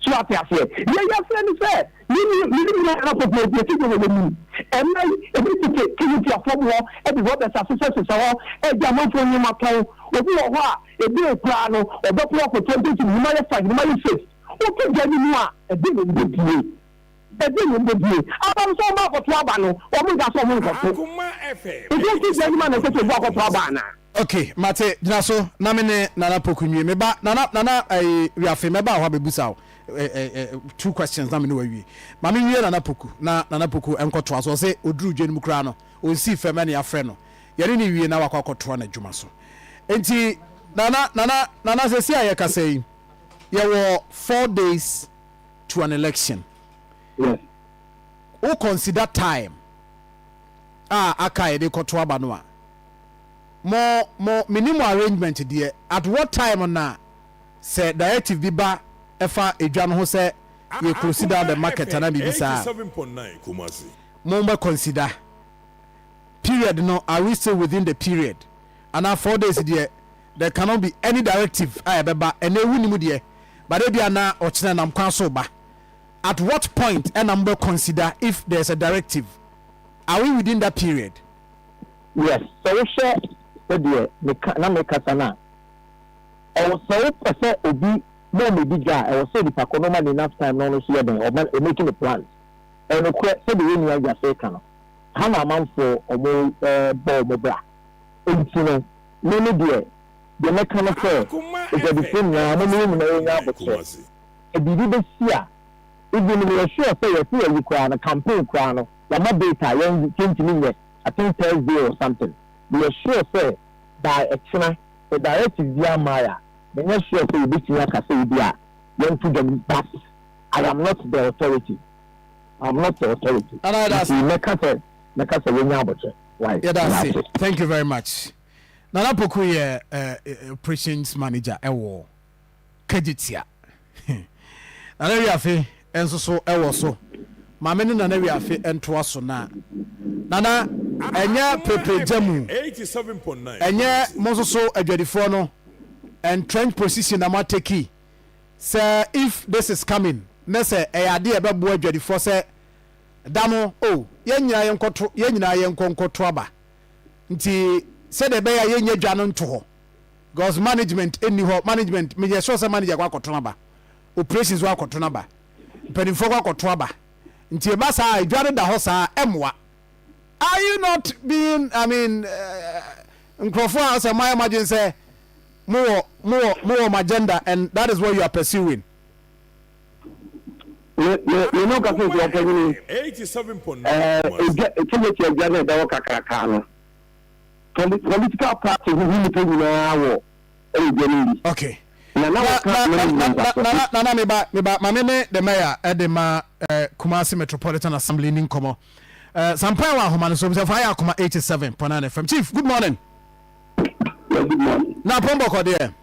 So ate aseɛ? Deɛ yɛsrɛ ne sɛ ne ne ne ne nyinaa Napo pɛ yɛte deɛ wɔ yɛnim ɛnna yi ebi tete kejetia fam hɔ ɛde rɔbɛs asesɛsesɛ hɔ ɛgye amanfoɔ nneɛma tɔn obi wɔ hɔ a ebee koraa no ɔbɛkɔ akɔtɔ nti ne ma yɛ fine ne ma yɛ safe. Woto gya no mu a, ɛdeɛn na wɔbɛdie? Ɛdeɛn na wɔbɛdie? Aba no sɛ wɔn akɔto aba no, wɔn nka sɛ wɔn nkɔto. Nti woto gya no mu a na ɛsɛ sɛ obi akɔto aba anaa? Ok mate, gyina so na me ne Nana Poku nwie. Me ba Nana Nana ɛyi Wiafe mɛba hɔ abɛbusa wo ɛ ɛ ɛ two questions na me ne wo awie. Ma me nwie Nana Poku na Nana Poku nkɔtoa so. Ɔse ɔduru dwa no mu koraa no ɔnsii fam ɛna yɛafrɛ no. Yɛne no wie na wakɔ akɔtoa n'adwuma so. Nti Nana Nana Nana seesei a yɛkasa yi, yɛwɔ 4 days to an election. Yes. Wo consider time a aka a yɛde kɔto aba no a, mo minimum arrangement deɛ, at what time na sɛ directive bi ba ɛfa edwa no ho sɛ yɛ close down the market anaa biribi saa, mo bɛ consider period no? Are we still within the period anaa 4 days deɛ there cannot be any directive a ɛbɛba ɛnna ewu ni mu deɛ, but ebi ana ɔkyerɛ nam kwan so ba? At what point ɛna mo bɛ consider if there is a directive? Are we within that period? Yes, sɛ wohwɛ sɛdeɛ meka na mekasa no a, ɛwɔ sɛ wopɛ sɛ obi ma ɔmɛdi dwa a, ɛwɔ sɛ nipa kɔ no ɔma no enough time na ɔno nso yɛ dɛn ɔma ɔmake ne plans. Ɛnokorɛ sɛdeɛ yɛn nua Gyafɛ ka no ha na amanfoɔ ɔmo bɔ ɔmo bra, nti no me ne deɛ deɛ mɛka no sɛ adwadifoɔ nyinaa mo ne yɛn nyinaa yɛnya abotrɛ sɛ biribi bɛsi a, even meyɛ sure sɛ yɛse yɛyi koraa no, campaign koraa no yɛama date a yɛn yɛntumi nyɛ, I think Thursday or something. Meyɛ sure sɛ by ɛkyena sɛ directive bi ama a, menyɛ sure sɛ yɛbɛtumi aka sɛ ebi a yɛnto dwam, but I am not the authority, I am not the authority, nti mɛka sɛ yɛnya abotrɛ. Why? Yɛda ase, thank you very much. Nana Poku yɛ operations manager ɛwɔ Kejetia. Nana Wiafe nso so ɛwɔ so. Maame ne Nana Wiafe ntoa so na Nana ɛnyɛ prepregya mu ɛnyɛ mo nso so adwadifoɔ no entrenched position na mo atake sɛ if this is coming ne sɛ ɛyɛ adeɛ ɛbɛboa adwadifoɔ sɛ da no o yɛn nyinaa yɛnkɔto, yɛn nyinaa yɛnkɔ nkɔto aba, nti sɛdeɛ ɛbɛyɛ a yɛnyɛ dwa no nto hɔ because management nni hɔ. Management, meyɛ sure sɛ manager kɔ akɔto aba, operations kɔ akɔto aba, mpanimfoɔ kɔ akɔto aba, nti ɛba saa a edwa no da hɔ saa ɛmmoa. Are you not being, I mean, nkurɔfoɔ a sɛ mo ayɛ mo adwene sɛ mowɔ mo agenda and that is what you are pursuing? Me me me no kasa nti ɔpanyini ɛɛ edwa ekyɛmɛkyi adwa na ɛda hɔ kakraka no, political party ho nipa nyinaa wɔ. Ɛwɔ dwa no mu. Okay. Na na wɔka management asɛm. Nana, Nana, meba, meba, ma me ne the mayor de ma eh, Kumasi Metropolitan Assembly ni nkɔmɔ. Eh, Sampan wɔ ahoma no so, bisafo ayɛ akoma 87.9 FM. Chief, good morning. Yeah, good morning. Na pɔn bɔkɔ deɛ.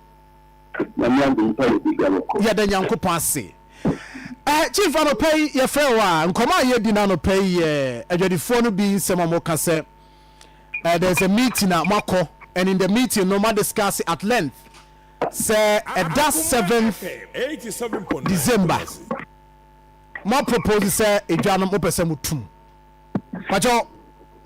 Nyame adom pa yɛ biribi abɔkɔ. Yɛda Nyankopɔn ase. Eh, Chief, anɔpa yi yɛfrɛ wo a, nkɔmɔ a yɛdi no anɔpa yi yɛ adwadifoɔ no bi nsɛm a wɔka sɛ eh, there's a meeting a moakɔ and in the meeting no mo discuss at length sɛ ɛda 7th December mo propose sɛ edwa no mopɛ sɛ motum pakyɛw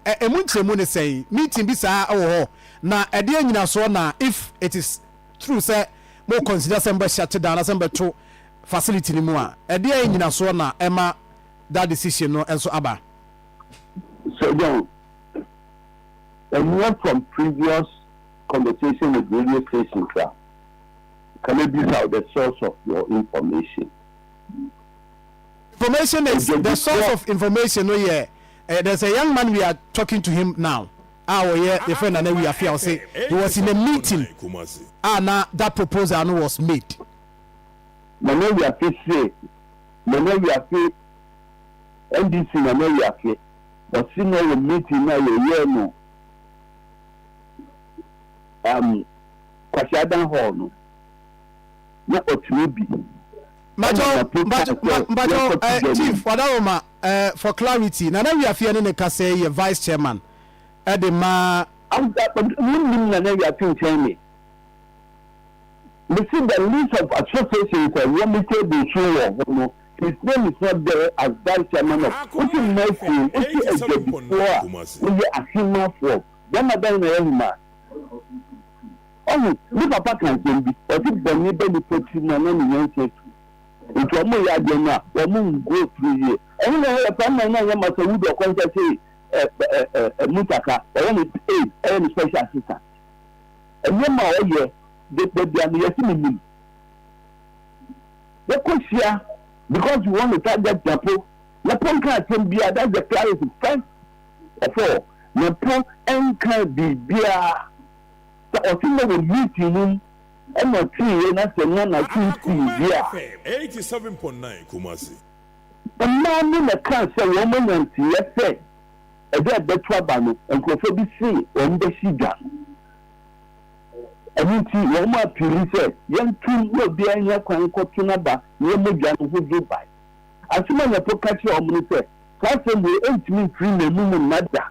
ɛmu nkyerɛmu ne sɛn? Meeting bi saa wɔ hɔ na ɛdeɛ nyinasoɔ na if it is true sɛ mo consider sɛ mobɛ shut down na sɛ mobɛto facility no mu a, ɛdeɛ nyinasoɔ na ɛma that decision no nso aba? Sir John, ɛnyɛ from previous conversation with radio stations a, ka mɛbisa wo the source of your information. Information is the source of information no yɛ eh, there's a young man we are talking to him now a ɔyɛ yɛfrɛ Nana Wiafe a ɔse he was in a meeting a na that proposal no was made. Nana Wiafe se Nana Wiafe NDC Nana Wiafe ɔse na ɔwɔ meeting no a yɛyɛɛ no um, Kwasi Adan Hall no na ɔtumi bi. Mpakyɛw, mpakyɛw, mpakyɛw, eh, Chief Wadaroma, eh, for clarity, Nana Wiafie ne ne kasa yi yɛ Vice Chairman ɛde ma. Wonnim Nana Wiafie nkyɛn me. Mese the list of associations a ɛwɔ me table so wɔ hɔ no, his name is not there as Vice Chairman of, wote mmaa kuo, wote adwadifoɔ a woyɛ ahemmafoɔ, bɛrima bɛn na ɔyɛ hemmaa? Ɔho, me papa ka asɛm bi, ɔse bɔne ba nipa tirim a na ne nyansa tu. Nti ɔmo yɛ adeɛ no a, wɔn go through yie. Ɛno na ɛyɛ paa na ɛnyɛ Masa Wudu ɔkɔnhyɛ se ɛ ɛ ɛ Mutaka, ɔyɛ ne aide, ɛyɛ ne special assistant. Nneɛma a ɔyɛ de da bia no yɛse me nim. Yɛkɔ hyia because we want to target Napo. Napo nka asɛm biara, that's the clarity first of all. Napo nka biribiara. Sɛ ɔse na wɔ meeting no mu ɛna ɔteeɛ na sɛ na n'adwene sii bi a. Mmaa no na ɛkaa sɛ wɔn anya nteeɛ sɛ ɛda a ɛbɛto aba no nkurɔfoɔ bi se wɔn bɛhye dwa no. Ɛno nti wɔn apiili sɛ yɛntom na obiara nya kwan nkɔto n'aba na yɛmmɔ dwa no ho dwo ban. Asɛm a Nyapo ka kyerɛɛ wɔn ne sɛ saa asɛm wei ɛntumi mfiri n'anum mma da.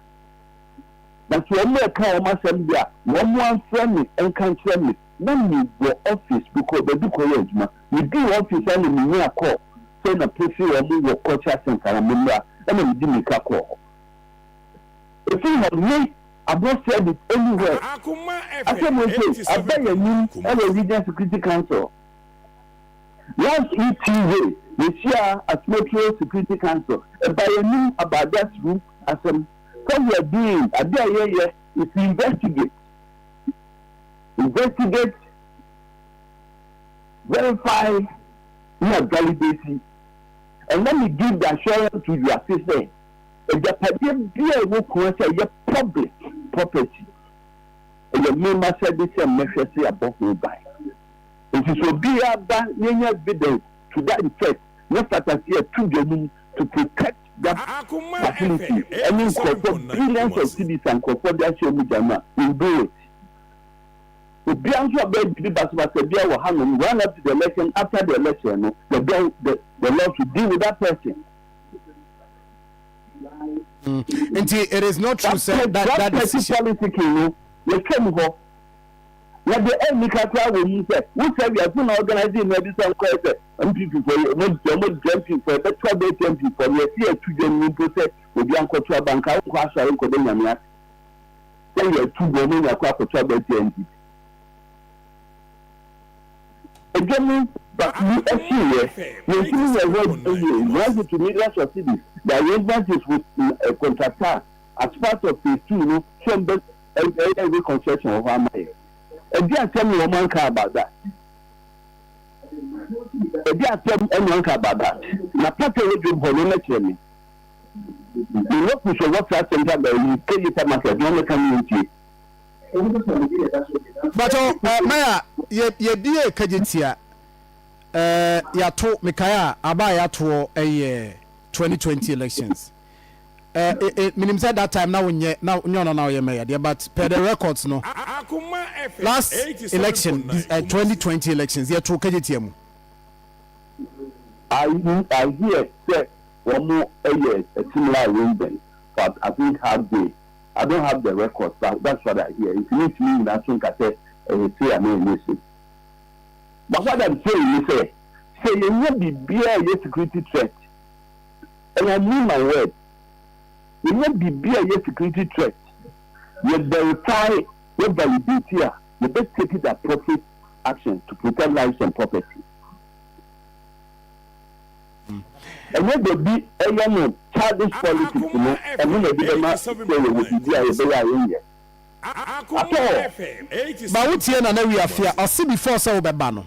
Na sɛ wɔn reka wɔn asɛm deɛ a, wɔn amfrɛ me nka nkyerɛ me. Na me wɔ office, me kɔɔ baabi kɔyɛɛ adwuma. Me duu office a na me nyaa call sɛ na pese wɔn wɔ culture centre na me mmra, ɛna me di mirika kɔɔ hɔ. Ɛfiri hɔ me, I've not said it anywhere. Asɛm wei sei, aba yɛn anim wɔ Regional Security Council. Last week Tuesday, yɛhyiaa as Metro Security Council, ɛbaa yɛn anim about that room asɛm. What we are doing, ade a yɛyɛ is to investigate, investigate, verify, na validate. And let me give the assurance to wiase sɛ, agyapadeɛ bi a ɛwɔ Kumasi a ɛyɛ public property, ɛyɛ me m'asɛde sɛ mɛhwɛ sɛ yɛabɔ ho ban. Nti sɛ obi aba na yɛnya evidence to that effect na fata sɛ yɛto dwa no mu to protect that facility ɛne nkurɔfoɔ billions of cedis a nkurɔfoɔ de ahyɛ wɔn gya no a, we will do it. Obiara nso a bɛyɛ biribi basabasa biara wɔ hanom run up to the election, after the election no, the, the, the law should deal with that person. Nti it is not true sɛ that that decision. That politicking no, yɛtwam hɔ. Na deɛ ɛnni ka koraa wɔ mu sɛ, wo sɛ wiase na organise mmaa bi sɛ nkɔyɛ sɛ NPP foɔ yi, wɔn wɔn di MP foɔ, yɛbɛto aba atia MP foɔ no, yɛsi yɛto dwa no mu mpo sɛ obi ankɔto aba, nka wonkɔ asɔre nkɔda Nyame ase sɛ yɛto dwa mu anya kɔ akɔto aba atia NPP. Edwa mu ba bi ahyeeɛ, yɛntumi nyɛ ho adwuma yie, runs into millions of cedis, the arrangement is with contractor as part of phase 2 no, sɛ ɔmbɛ ɛyɛ reconstruction wɔ hɔ ama yɛ. Ɛde asɛm na wɔn anka about that. Ɛde asɛm ɛna anka about that. Na pata wɔ dwom hɔ no mɛkyerɛ me. Me locus wɔ saa central bɛyi KG market na wɔn mɛka ne ntie. But uh, Maya, Yɛ yɛbie Kejetia ɛɛ yɛato mekae a aba a yɛatoɔ ɛyɛ 2020 elections. Ɛɛ e e menim sɛ that time na wonyɛ na nyɛ ɔno na ɔyɛ mayor deɛ, but per the records no, last election, 2020 elections, yɛtoo Kejetia mu. I I hear sɛ wɔn yɛ a similar arrangement for, I think, half day. I don't have the records, but that's what I hear, nti me ntumi nyina so nka sɛ ɛyɛ sei anaa ɛnyɛ sei. But what I'm saying ne sɛ, sɛ yɛnya biribiara a ɛyɛ security threat, and I mean my word, yɛnya biribi a ɛyɛ security threat, yɛ verify, yɛ validate a, yɛbɛ take the appropriate action to protect lives and property. Ɛnyɛ dabi ɛyɛ no childish politics no, ɛno na ɛde bɛma sɛ yɛwɔ biribi a yɛbɛyɛ a yɛnyɛ at all. Ba wo tie Nana Wiafe a, ɔse before sɛ wobɛba no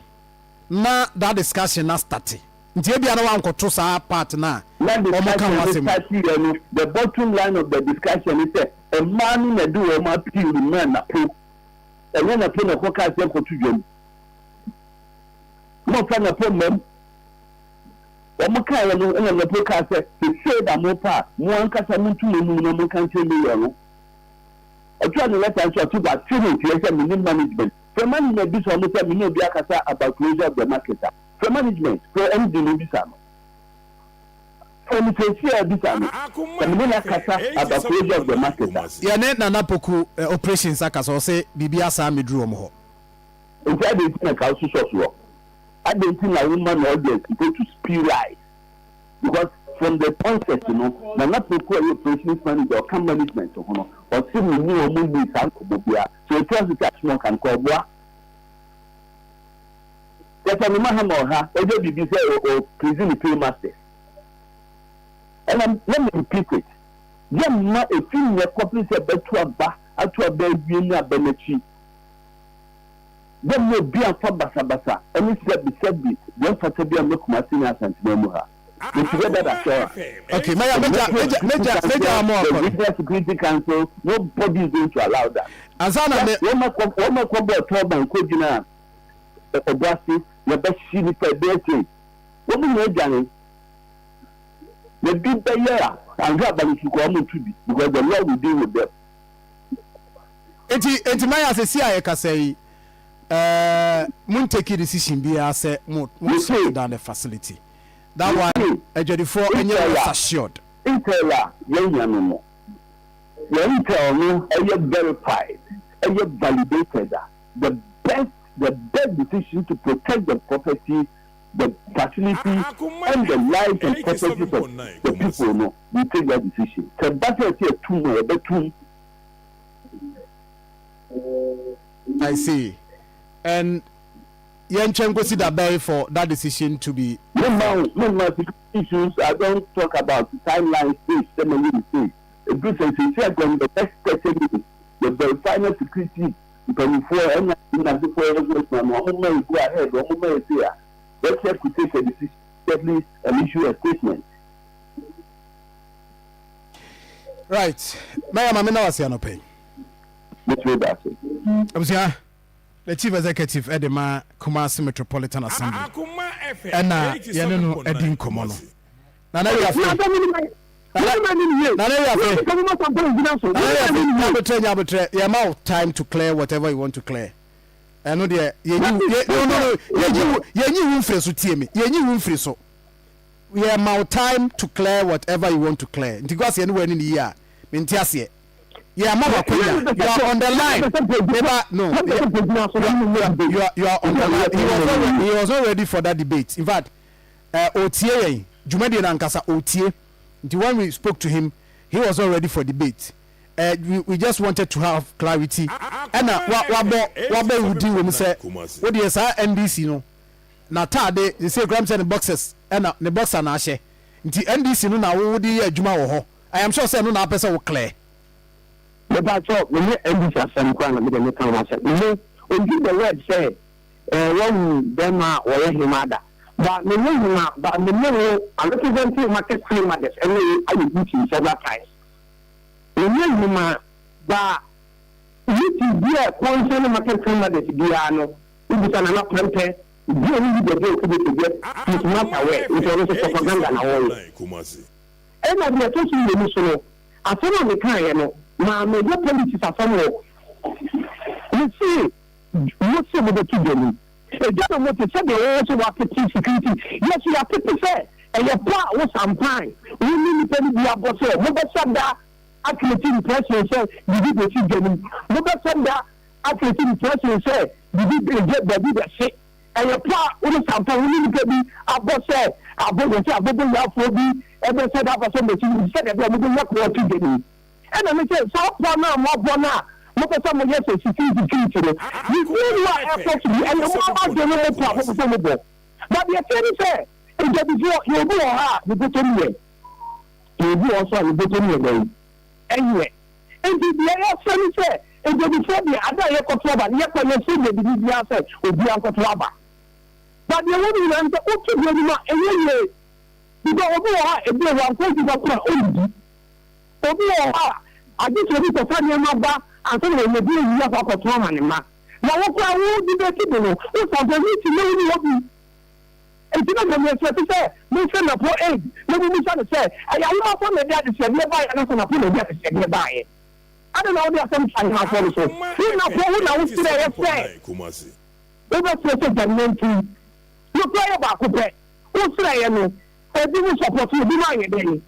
na that discussion na starte, nti ebia na wankɔto saa part no a Na wɔn ka discussion ho no asɛm yi. starte yɛ no, the bottom line of the discussion ne sɛ mmaa no na ɛde wɔn appeal maa Napo. Ɛnyɛ Napo na ɛkɔkaa sɛ nkɔto dwam. Momfa Napo mmam. Wɔkaeɛ no, ɛna Napo kaa sɛ, Sesei na mopɛ a, mo ankasa monto mo anim na monka nkyerɛ mayor no. Ɔtwerɛɛ ne lɛta nso, ɔse wate no nteɛ sɛ menim management. Frɛ management bisa wɔn sɛ me ne obi akasa about closure of the market a. Frɛ management, frɛ MD no bisa no. Frɛ no seesei ara bisa no sɛ me ne no akasa about closure of the market a. Yɛne Nana Poku operations akasa, ɔse biribi asaa mmɛduru wɔn hɔ. Nti adɛn nti na nka wososɔ soɔ? Adɛn nti na woma no audience mpo to spew lies? Because from the onset no, Nana Poku a ɔyɛ operations manager a ɔka management ho no, ɔse me ne wɔn nnii saa nkɔmmɔ biara. So ɛtua so sɛ asɛm a ɔka no koraa ɔboa? Kyerɛ sɛ ne Mahama ɔha, ɔyɛ biribi sɛ ɔ please ne paymasters. And let me repeat it, yɛmma ɛfi nnɛ kɔpem sɛ bɛto aba, ato aba awie ne aba no akyi, Yɛmma obi amfa basabasa ne sɛbisɛbi deɛ ɛmfata biara mmɛ Kumasi ne Asanteman mu ha. Mesi hɔ dada sure. Okay, mɛya The mɛgya National mɛgya Security mɛgya mɛgya Council, amo the akɔ no. Regional Security Council, nobody is going to allow that. Ansa na Hwɛ, me. wɔn akɔ wɔn akɔbɔ turban kɔgyina Ɔboase, yɛbɛhye nipa ɛbɛyɛ sei. Wɔn nyinaa dwane. Na bi bɛyɛ a, anhwɛ aba no so koraa wɔn nto bi because the law will deal with them. Enti enti maya sɛsi a yɛkasa yi eh, mo ntake decision biara sɛ mo mo Mese, shut down the facility. That one mese, adwadifoɔ ɛnyɛ Intel rest a, assured. Intel a yɛanya no no, yɛn Intel no ɛyɛ verified, ɛyɛ validated a, the best, the best decision to protect the property, the facility and the lives and properties of the people no, we take that decision. Sɛ ɛba sɛ ɛsɛ yɛtum a, yɛbɛtum. I see. And yɛntwɛn nkosi da bɛn for that decision to be. Me mma wo, me mma security issues, I don't talk about timelines sei sɛ mɛyɛ no sei. Ɛduru sɛ seesei a in the next 30 minutes yɛ verify na security mpaninfoɔ ɛna nnasefoɔ yɛ ho adwuma no wɔn ma yɛ go ahead, wɔn ma yɛ sei a, let's could take a decision immediately and issue a statement. Right, mɛyɛ ma mena wase anɔpɛ yi. Mɛtumi da ase. Abusua, the chief executive ɛde ma Kumasi Metropolitan Assembly ɛna yɛne no adi nkɔmɔ no. Nana Wiafe. Nana Wiafe. Nana Wiafe, nyabotrɛ nyabotrɛ, yɛma wo time to clear whatever you want to clear. Ɛno deɛ yɛnyi no no no yɛnyi yɛnyi wo mfiri so, tie me, yɛnyi wo mfiri so. Yɛ ma wo time to clear whatever you want to clear, nti gu aseɛ ne w'ani ne yie a mente aseɛ, yɛ ama wo akwanya, you are on the line, meba no, you are, you are on the line. He was not ready for that debate. In fact, ɔtie yɛn dwumadie no ankasa, ɔtie, nti when we spoke to him, he was not ready for debate. We just wanted to have clarity, ɛna wabɔ wabɔ wo din wɔ mu sɛ wodeɛ saa NDC no n'ataade sesei koraa mesɛ ne boxers ɛna ne boxer na ahyɛ, nti NDC no na wo wode yɛ adwuma wɔ hɔ. I am sure sɛ ɛno na apɛ sɛ wo clear. Mepakyɛw, menyɛ NDC asɛm koraa na mede meka ho asɛm. Me, ɔntu the word sɛ eh, wahu bɛrima a wɔyɛ hemaa da. But menyɛ hemaa, but me ne wo, I represent market queen mothers ɛne wo ayɛ meeting several times. Menyɛ hemaa, but meeting bi a concern market queen mothers biara no, Wobisa Nana Prempeh, obi a ɔnni baabi a ɔkɔ bɛtɔ dwa, he is not aware, nti ɔno nso propaganda na ɔreyɛ. Ɛna deɛ ɛtɔ so mmienu so no, asɛm a mekaeɛ no, maa meyɛ politics asɛm wɔ, mese mo se mobɛto dwa no mu, ɛdwa no mote sɛdeɛ wo nso woatete security, yɛ so yɛatete sɛ ɛyɛ pɔ a wo sampan, wo ne nnipa no bi abɔ sɛ mobɛhyɛ da acreate impression sɛ biribi bɛsi dwa no mu, mobɛhyɛ da acreate impression sɛ biribi bɛgye baabi bɛhye. Ɛyɛ pɔ a wo ne sampan, wo ne nnipa bi abɔ sɛ abo, yɛsɛ aboboyafoɔ bi bɛhyɛ da aba sɛ wɔbɛsi nti sɛdeɛ ɛbɛyɛ a mobɛnya kwan ato dwa no mu. Ɛna me sɛ saa pɔ no a moabɔ no a mopɛ sɛ moyɛ sɛ security security no, biribiara nni hɔ a ɛrekɔ so bi, ɛyɛ mo ara mo adwene ne mo pɔ a mopɛ sɛ mobɔ. But deɛ ɛteɛ ne sɛ, adwadifoɔ, yɛwɔ bi wɔ hɔ a ne bɔtɔ mu yɛ. Na obi wɔ hɔ nso a ne bɔtɔ mu yɛ dɛn? Ɛnyɛ. Enti deɛ yɛsrɛ ne sɛ, adwadifoɔ deɛ, adeɛ a yɛkɔto aba no, yɛkɔ yɛnsrɛ dwadini biara sɛ obiara nkɔto aba. But deɛ ɛwɔ mu nyinaa ne sɛ, woto deɛ no mu a, ɛnyɛ yie. Because obi wɔ hɔ a, ebia wankɔ adwuma koraa a, ɔnnidi. Obi wɔ hɔ a, agye sɛ obi kɔfa nneɛma ba ansa na wanya bi ayi akɔ akɔtɔn ama ne mma. Na wo koraa wo debate bi no, wo sample meeting na wonni hɔ bi. Enti na mmom yɛsrɛ te sɛ monfrɛ Napo aid na mommisa no sɛ, ɛyɛ awomafoɔ na ɛde adesrɛdeɛ baeɛ anaasɛ Napo na ɛde adesrɛdeɛ baeɛ? Adɛn na wode asɛm to ahemafoɔ no so? Wo Napo, wo na wosrɛeɛ sɛ wobɛsrɛ sɛ gya nantin. Nokorɛ yɛ baako pɛ. Wosrɛeɛ no, ebinom sɔpɔto, ebinom anyɛ dɛn?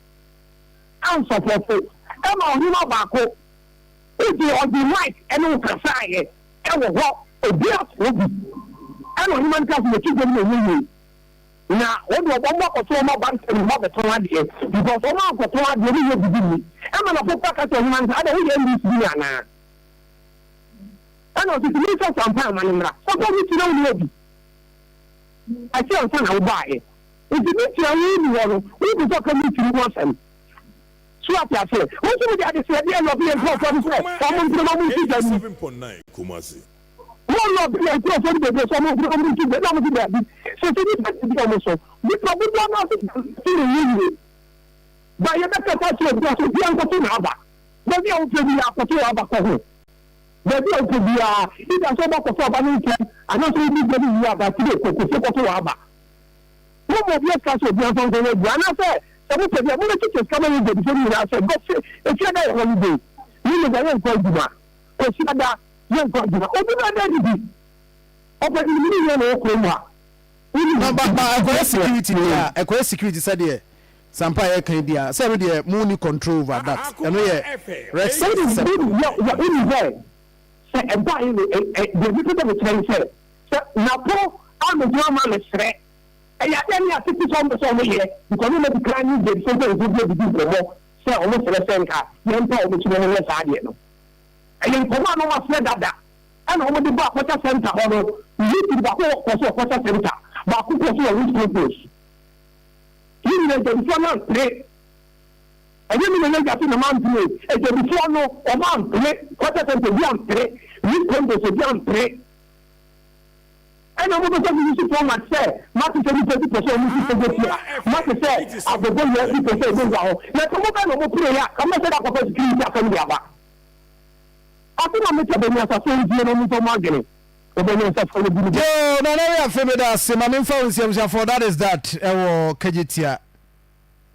Ansɔpɔto. Ɛma ɔhema baako, wogye ɔgye mic ne wo kasaeɛ wɔ hɔ, obiara te hɔ bi. Ɛna ɔhema no kaa sɛ, Yɛto dwam na ɛnyɛ yie. Na wɔn deɛ wɔn akɔto wɔn aba ntɛm na wɔn abɛtɔn adeɛ because wɔn ankɔtɔn adeɛ no nyɛ bibi nni. Ɛma na papa ka kyerɛ ɔhema no sɛ, Ada woyɛ NDC ni anaa? Ɛna ɔse, Tumi sɛ sampa ama no mmra. Sampa no ti na wo ne obi. Ɛkyɛ ansa na wobaeɛ. Nti me tia wo nni hɔ no, wo pɛ sɛ ɔka me tiri ho asɛm. So ate aseɛ? Wo nso wode adesrɛdeɛ lɔbe yɛn nkurɔfoɔ no sɛ wɔn mpere na wɔn nsi gya no mu. Mo lɔbe yɛn nkurɔfoɔ no bebree sɛ wɔn mpere na wɔn nsi gya na wɔn si daabi. Sese nipa didi wɔn so. Nipa dodoɔ no ase gya no so na ɛnyɛ yie. Ba yɛbɛkasa akyerɛ obiara sɛ obiara nkɔto n'aba. Baabi a wopɛ biara kɔto w'aba kɔ ho. Baabi a wopɛ biara, either sɛ wobɛkɔto aba no ntɛm anaasɛ wodi gya no wie aba tire kɔ kɔ fie kɔto w'aba. Momma obiara sika sɛ obiara mfa nkɔyɛ adwuma, anaasɛ sɛ mopɛ bi a, mommɛkyekyɛ sika ma yɛn dwadifo no nyinaa sɛ, Gɔse, Efiada yɛ holiday, Memeda yɛnkɔ adwuma, Kwasiada yɛnkɔ adwuma. Obi bɛda adidi, ɔpɛ de ne nua na ɔwɔ kurom ha. Wonim Na ba ba ɛkɔyɛ security deɛ a, ɛkɔyɛ security sɛdeɛ Sampa a yɛka yi deɛ a, sɛ ɛno deɛ mo nni control over that, ɛno yɛ Rex Wonim, sɛm. wonim, yɛ, yɛ, wonim sɛ, sɛ ɛbaeɛ no, ɛ, ɛ, deɛ mepɛ sɛ mekyerɛ ne sɛ, Sɛ Napo ammegyina amma ammɛsrɛ, ɛyɛ adeɛ a ne yɛatete sɛ wɔmpɛ sɛ wɔyɛ because ne wɔadi kan ne Gyedifo mpanyimfoɔ bi adidi nkɔmmɔ sɛ wɔsrɛ sɛ nka yɛmpa wɔn akyi na wɔnyɛ saa adeɛ no. Ɛyɛ nkɔmmɔ a na wɔasrɛ dada ɛna wɔde baa Culture Centre hɔ no. Meeting baako kɔɔ so wɔ Culture Centre, baako kɔɔ so wɔ Rich Conference. Ne nyinaa Gyedifoɔ no ampere. Ɛnyɛ me na ɛyɛ wiase na mampere o. Agyadifoɔ no, wɔampere. Culture Centre bi ampere. Rich Conference bi ampere. Ɛna ɔmo bɛsɛ ɔmo use format sɛ mate sɛ nipa bi pɛ sɛ ɔmo si kogo tia, mate sɛ aboboyaa bi pɛ sɛ ɔmo wura hɔ, na sɛ ɔmo bɛn na ɔmo pere a, ɔmo bɛsɛ de akɔfa security asɛm de aba. Ase na mete ɔbɛnyansafoɔ ntie na ɔmo nfa ɔmo adwene. Ɔbɛnyansafoɔ no bu no bɛ. Yoo Nana Wiafe meda ase ma memfa wo nsi abusuafoɔ that is that ɛwɔ Kagyetia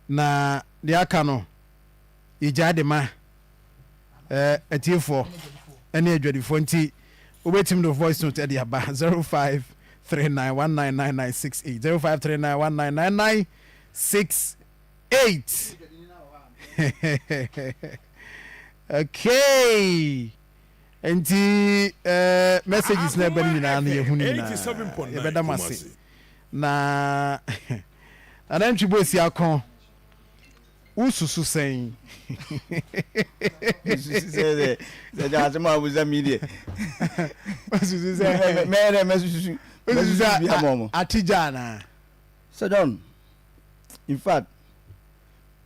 na deɛ aka no yɛgyae de ma eh, atiefoɔ ne adwadifoɔ nti wobɛtumi de voice note de aba 0539199968 0539199968 okay nti eh, messages na ɛbɛ no nyinaa no yɛhu no nyinaa yɛbɛda mo ase na anantwi bɔ si ako Wosusu sɛn? Mesusu sɛ sɛ sɛ sɛ asɛm a wobusa mi deɛ. Wosusu sɛ. Mɛyɛ dɛ mɛsusu. Wosusu sɛ ate gya anaa? Sir John, in fact,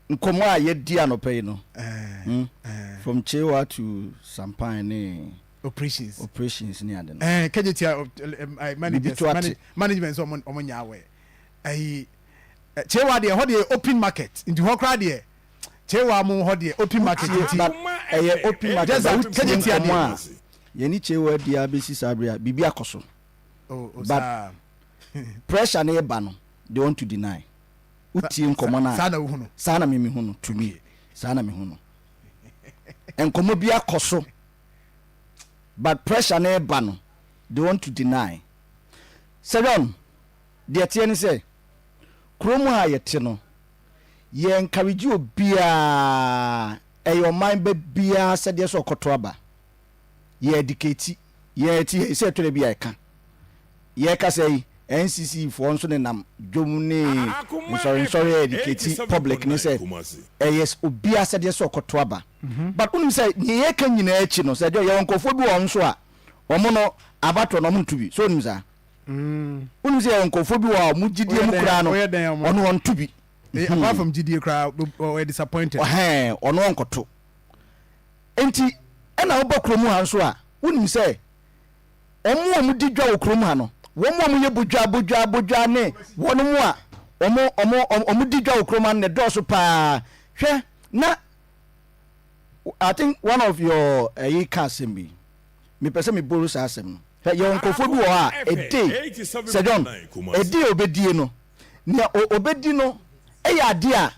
nkɔmɔ a yɛdi anɔpa yi no, hmm, from Chewa to Sampan ne operations operations ne ade no. Eh, kɛgye tia managers management sɛ ɔmo nya awɛ. Ayi. Kyewa deɛ ɛhɔ deɛ open market nti hɔ koraa deɛ kyewa mo hɔ deɛ open market nti. But ɛyɛ open market but wotie nkɔmɔ a yɛne kyewa di abɛsi saa bere a biribi akɔ so. Oh, oh, But saa. pressure no ba no, they want to deny. Wotie nkɔmmɔ no a, Saa na wohu no. Saa na me mehu no, to me. Saa na mehu no. Nkɔmmɔ bi akɔ so, but pressure no ba no, they want to deny. Sir John, deɛ ɛteɛ ne sɛ, kurom a yɛte no, yɛ encourage obiara, ɛyɛ ɔman ba biara sɛdeɛ sɛ ɔkɔto aba. Yɛ educate, yɛn ti sɛ ɛtɔ da bi a ɛka. Yɛkasa yi, NCC foɔ nso nenam dwom ne nsɔrensɔre a educate public ne sɛ ɛyɛ obiara sɛdeɛ sɛ ɔkɔto aba. But wonim sɛ nea yɛka nyinaa akyi no, sɛ yɛwɔ nkurɔfoɔ bi wɔ hɔ nso a, wɔn no abatoɔ no wɔn nto bi. So wonim saa? Wonim sɛ yɛwɔ nkurɔfoɔ bi wɔ hɔ a wɔn gyidie mu koraa no, ɔno ɔnto bi. Apart from gyidie koraa, ɔyɛ disappointed. Ɔhɛn, ɔno ɔnkɔto. Enti ɛna woba kurom ha nso a, wonim sɛ wɔn a wɔdi dwa wɔ kurom ha no, wɔn a wɔyɛ bodwa bodwa bodwa ne wɔn a wɔn wɔn wɔn di dwa wɔ kurom ha no na ɛdɔɔso paa. Hwɛ na I think one of your ɛyi ka asɛm bi. Mepɛ sɛ meboro saa asɛm no. Hwɛ, yɛwɔ nkurɔfoɔ bi wɔ hɔ a ɛde Sir John, ɛde a obɛdie no, nea obɛdi no ɛyɛ adeɛ a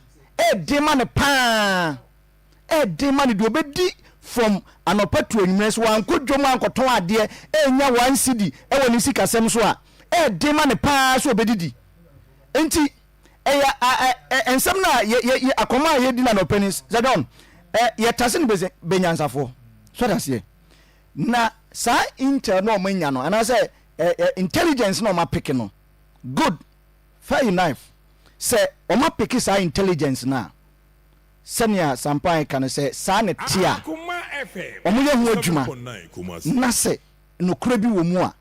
ɛɛden ma no paa. Ɛyɛ den ma no deɛ ɔbɛdi from anɔpa to anwummerɛ, sɛ wankɔ dwam ankɔtɔn adeɛ annya one cedi wɔ ne sikasɛm so a, ɛyɛ den ma no pa ara sɛ ɔbɛdidi. Nti ɛyɛ a ɛ nsɛm no a yɛ yɛ yɛ akɔmɔ a yɛdi no anɔpa ni, Sir John, ɛ yɛtase no bɛsɛ bɛnyansafoɔ. So ate aseɛ? Na saa intel no a wɔanya no anaasɛ ɛ ɛ intelligence no a wɔapeke no, good, fair enough, sɛ wɔapeke saa intelligence no a, Sɛnea Sampan ka no, sɛ saa na ɛte a, wɔyɛ ho adwuma na sɛ nokorɛ bi wɔ mu a,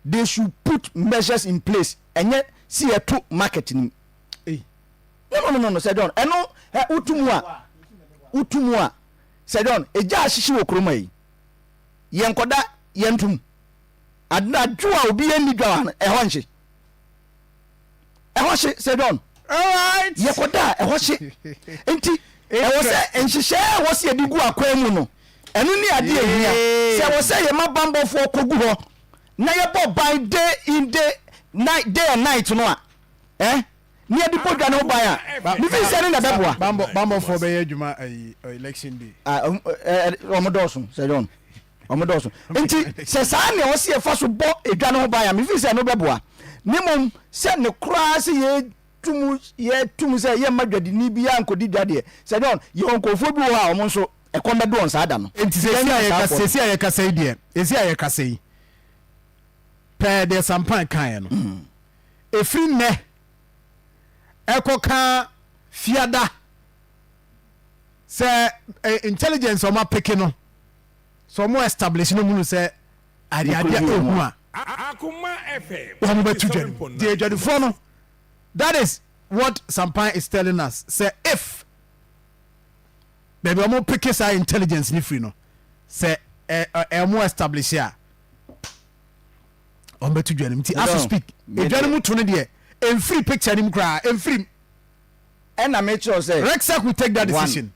they should put measures in place, ɛnyɛ sɛ yɛto market no mu. No, no, no, no, no, Sir John, ɛno, ɛ, woto mu a, woto mu a, Sir John, egya ahyehye wɔ kurom ha yi, yɛnkɔda yɛnto mu. Anadwo a obi anni dwa wɔ ha no, ɛhɔ nhye. Ɛhɔ hye, Sir John. Yɛkɔda a, ɛhɔ hye. Nti, ɛwɔ sɛ nhyehyɛɛ a ɛwɔ sɛ yɛde gu akwan mu no, ɛno ne adeɛ a ɛhia. Sɛ ɛwɔ sɛ yɛma bammɔfoɔ kɔgu hɔ na yɛbɔ ban day in day night day and night no a, eh, ne yɛde bɔ dwa no ho ban a, mefii sɛ ɛno na ɛbɛboa. Bammɔfoɔ bɛyɛ adwuma ayi election day. Ah, wɔn dɔɔso, Sir John. Wɔn dɔɔso. Nti sɛ saa nea ɔsi yɛfa so bɔ edwa no ho ban a, mefi sɛ ɛno bɛboa. Ne mmom sɛ ne koraa sɛ yɛtu mu yɛtu mu sɛ yɛmma dwadini biara nkɔdi dwa deɛ, sɛ John, yɛwɔ nkurɔfoɔ bi wɔ hɔ a wɔn nso ɛkɔm bɛdo wɔn saa da no. Nti sɛsi a yɛka sɛsi a yɛkasa yi deɛ, sɛsi a yɛkasa yi, pɛɛ deɛ Sampan kaeɛ no, ɛfiri nnɛ ɛkɔka Fiada sɛ intelligence a wɔapeke no, sɛ ɔmo establish no hunu sɛ adeade a ehu a wɔn bɛto dwa no mu deɛ adwadifoɔ no, that is what Sampan is telling us, sɛ if baabi ɔmo peke saa intelligence no firi no, sɛ ɛ ɛ ɔmo establish a, wɔn bɛto dwa no mu. Nti as we speak, edwa no mu to no deɛ, emfiri picture no mu koraa, emfiri mu. Ɛna mekyerɛw sɛ Rexec will take that decision.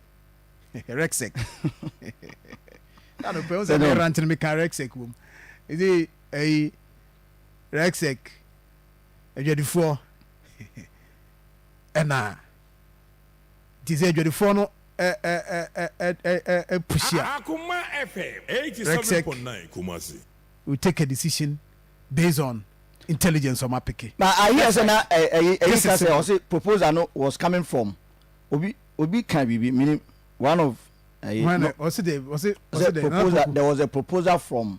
Rexec. Na no pɛ sɛ me rant no meka Rexec wom. Ɛdi ɛyi Rexec adwadifoɔ ɛna nti sɛ adwadifoɔ no ɛ ɛ ɛ ɛ ɛ ɛ pushi a, Rexec will take a decision based on intelligence ɔmo apeke. Na I hear sɛ na ɛyi ɛyi ka sɛ ɔse proposal no was coming from obi obi ka biribi meaning one of ɛyi no ɔse de ɔse ɔse de proposal there was a proposal from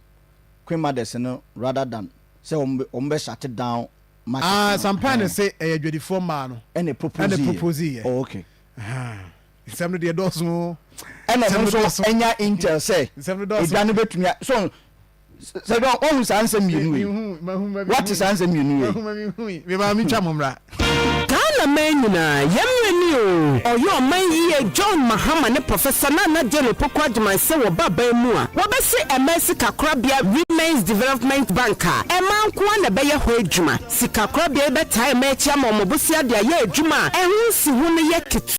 Queen Mothers no rather than sɛ wɔn bɛ wɔn bɛ shut down market Ah, sampa ne se ɛyɛ adwadifoɔ mmaa no ɛna propose ɛna propose yɛ. Oh, okay. Nsɛm no deɛ dɔɔso. Ɛna ɔmo nso ɛnya intel sɛ edwa no betumi so sɛ dɔn wɔn saa nsɛm mmienu wei, wate saa nsɛm mmienu wei. Me maame twa mo mmra. Ghana man nyinaa, yɛn mmerɛ ni oo. Ɔyɛ ɔman yie John Mahama ne Professor Nana Jane Opoku Agyemang sɛ wɔba aban mu a, wɔbɛse ɛmaa sikakorabea Women's Development Bank a ɛmaa nko ara na ɛbɛyɛ hɔ adwuma. Sikakorabea yi bɛtaa ɛmaa akyi ama wɔn bosea de ayɛ adwuma a ɛho nsiho no yɛ ketewa.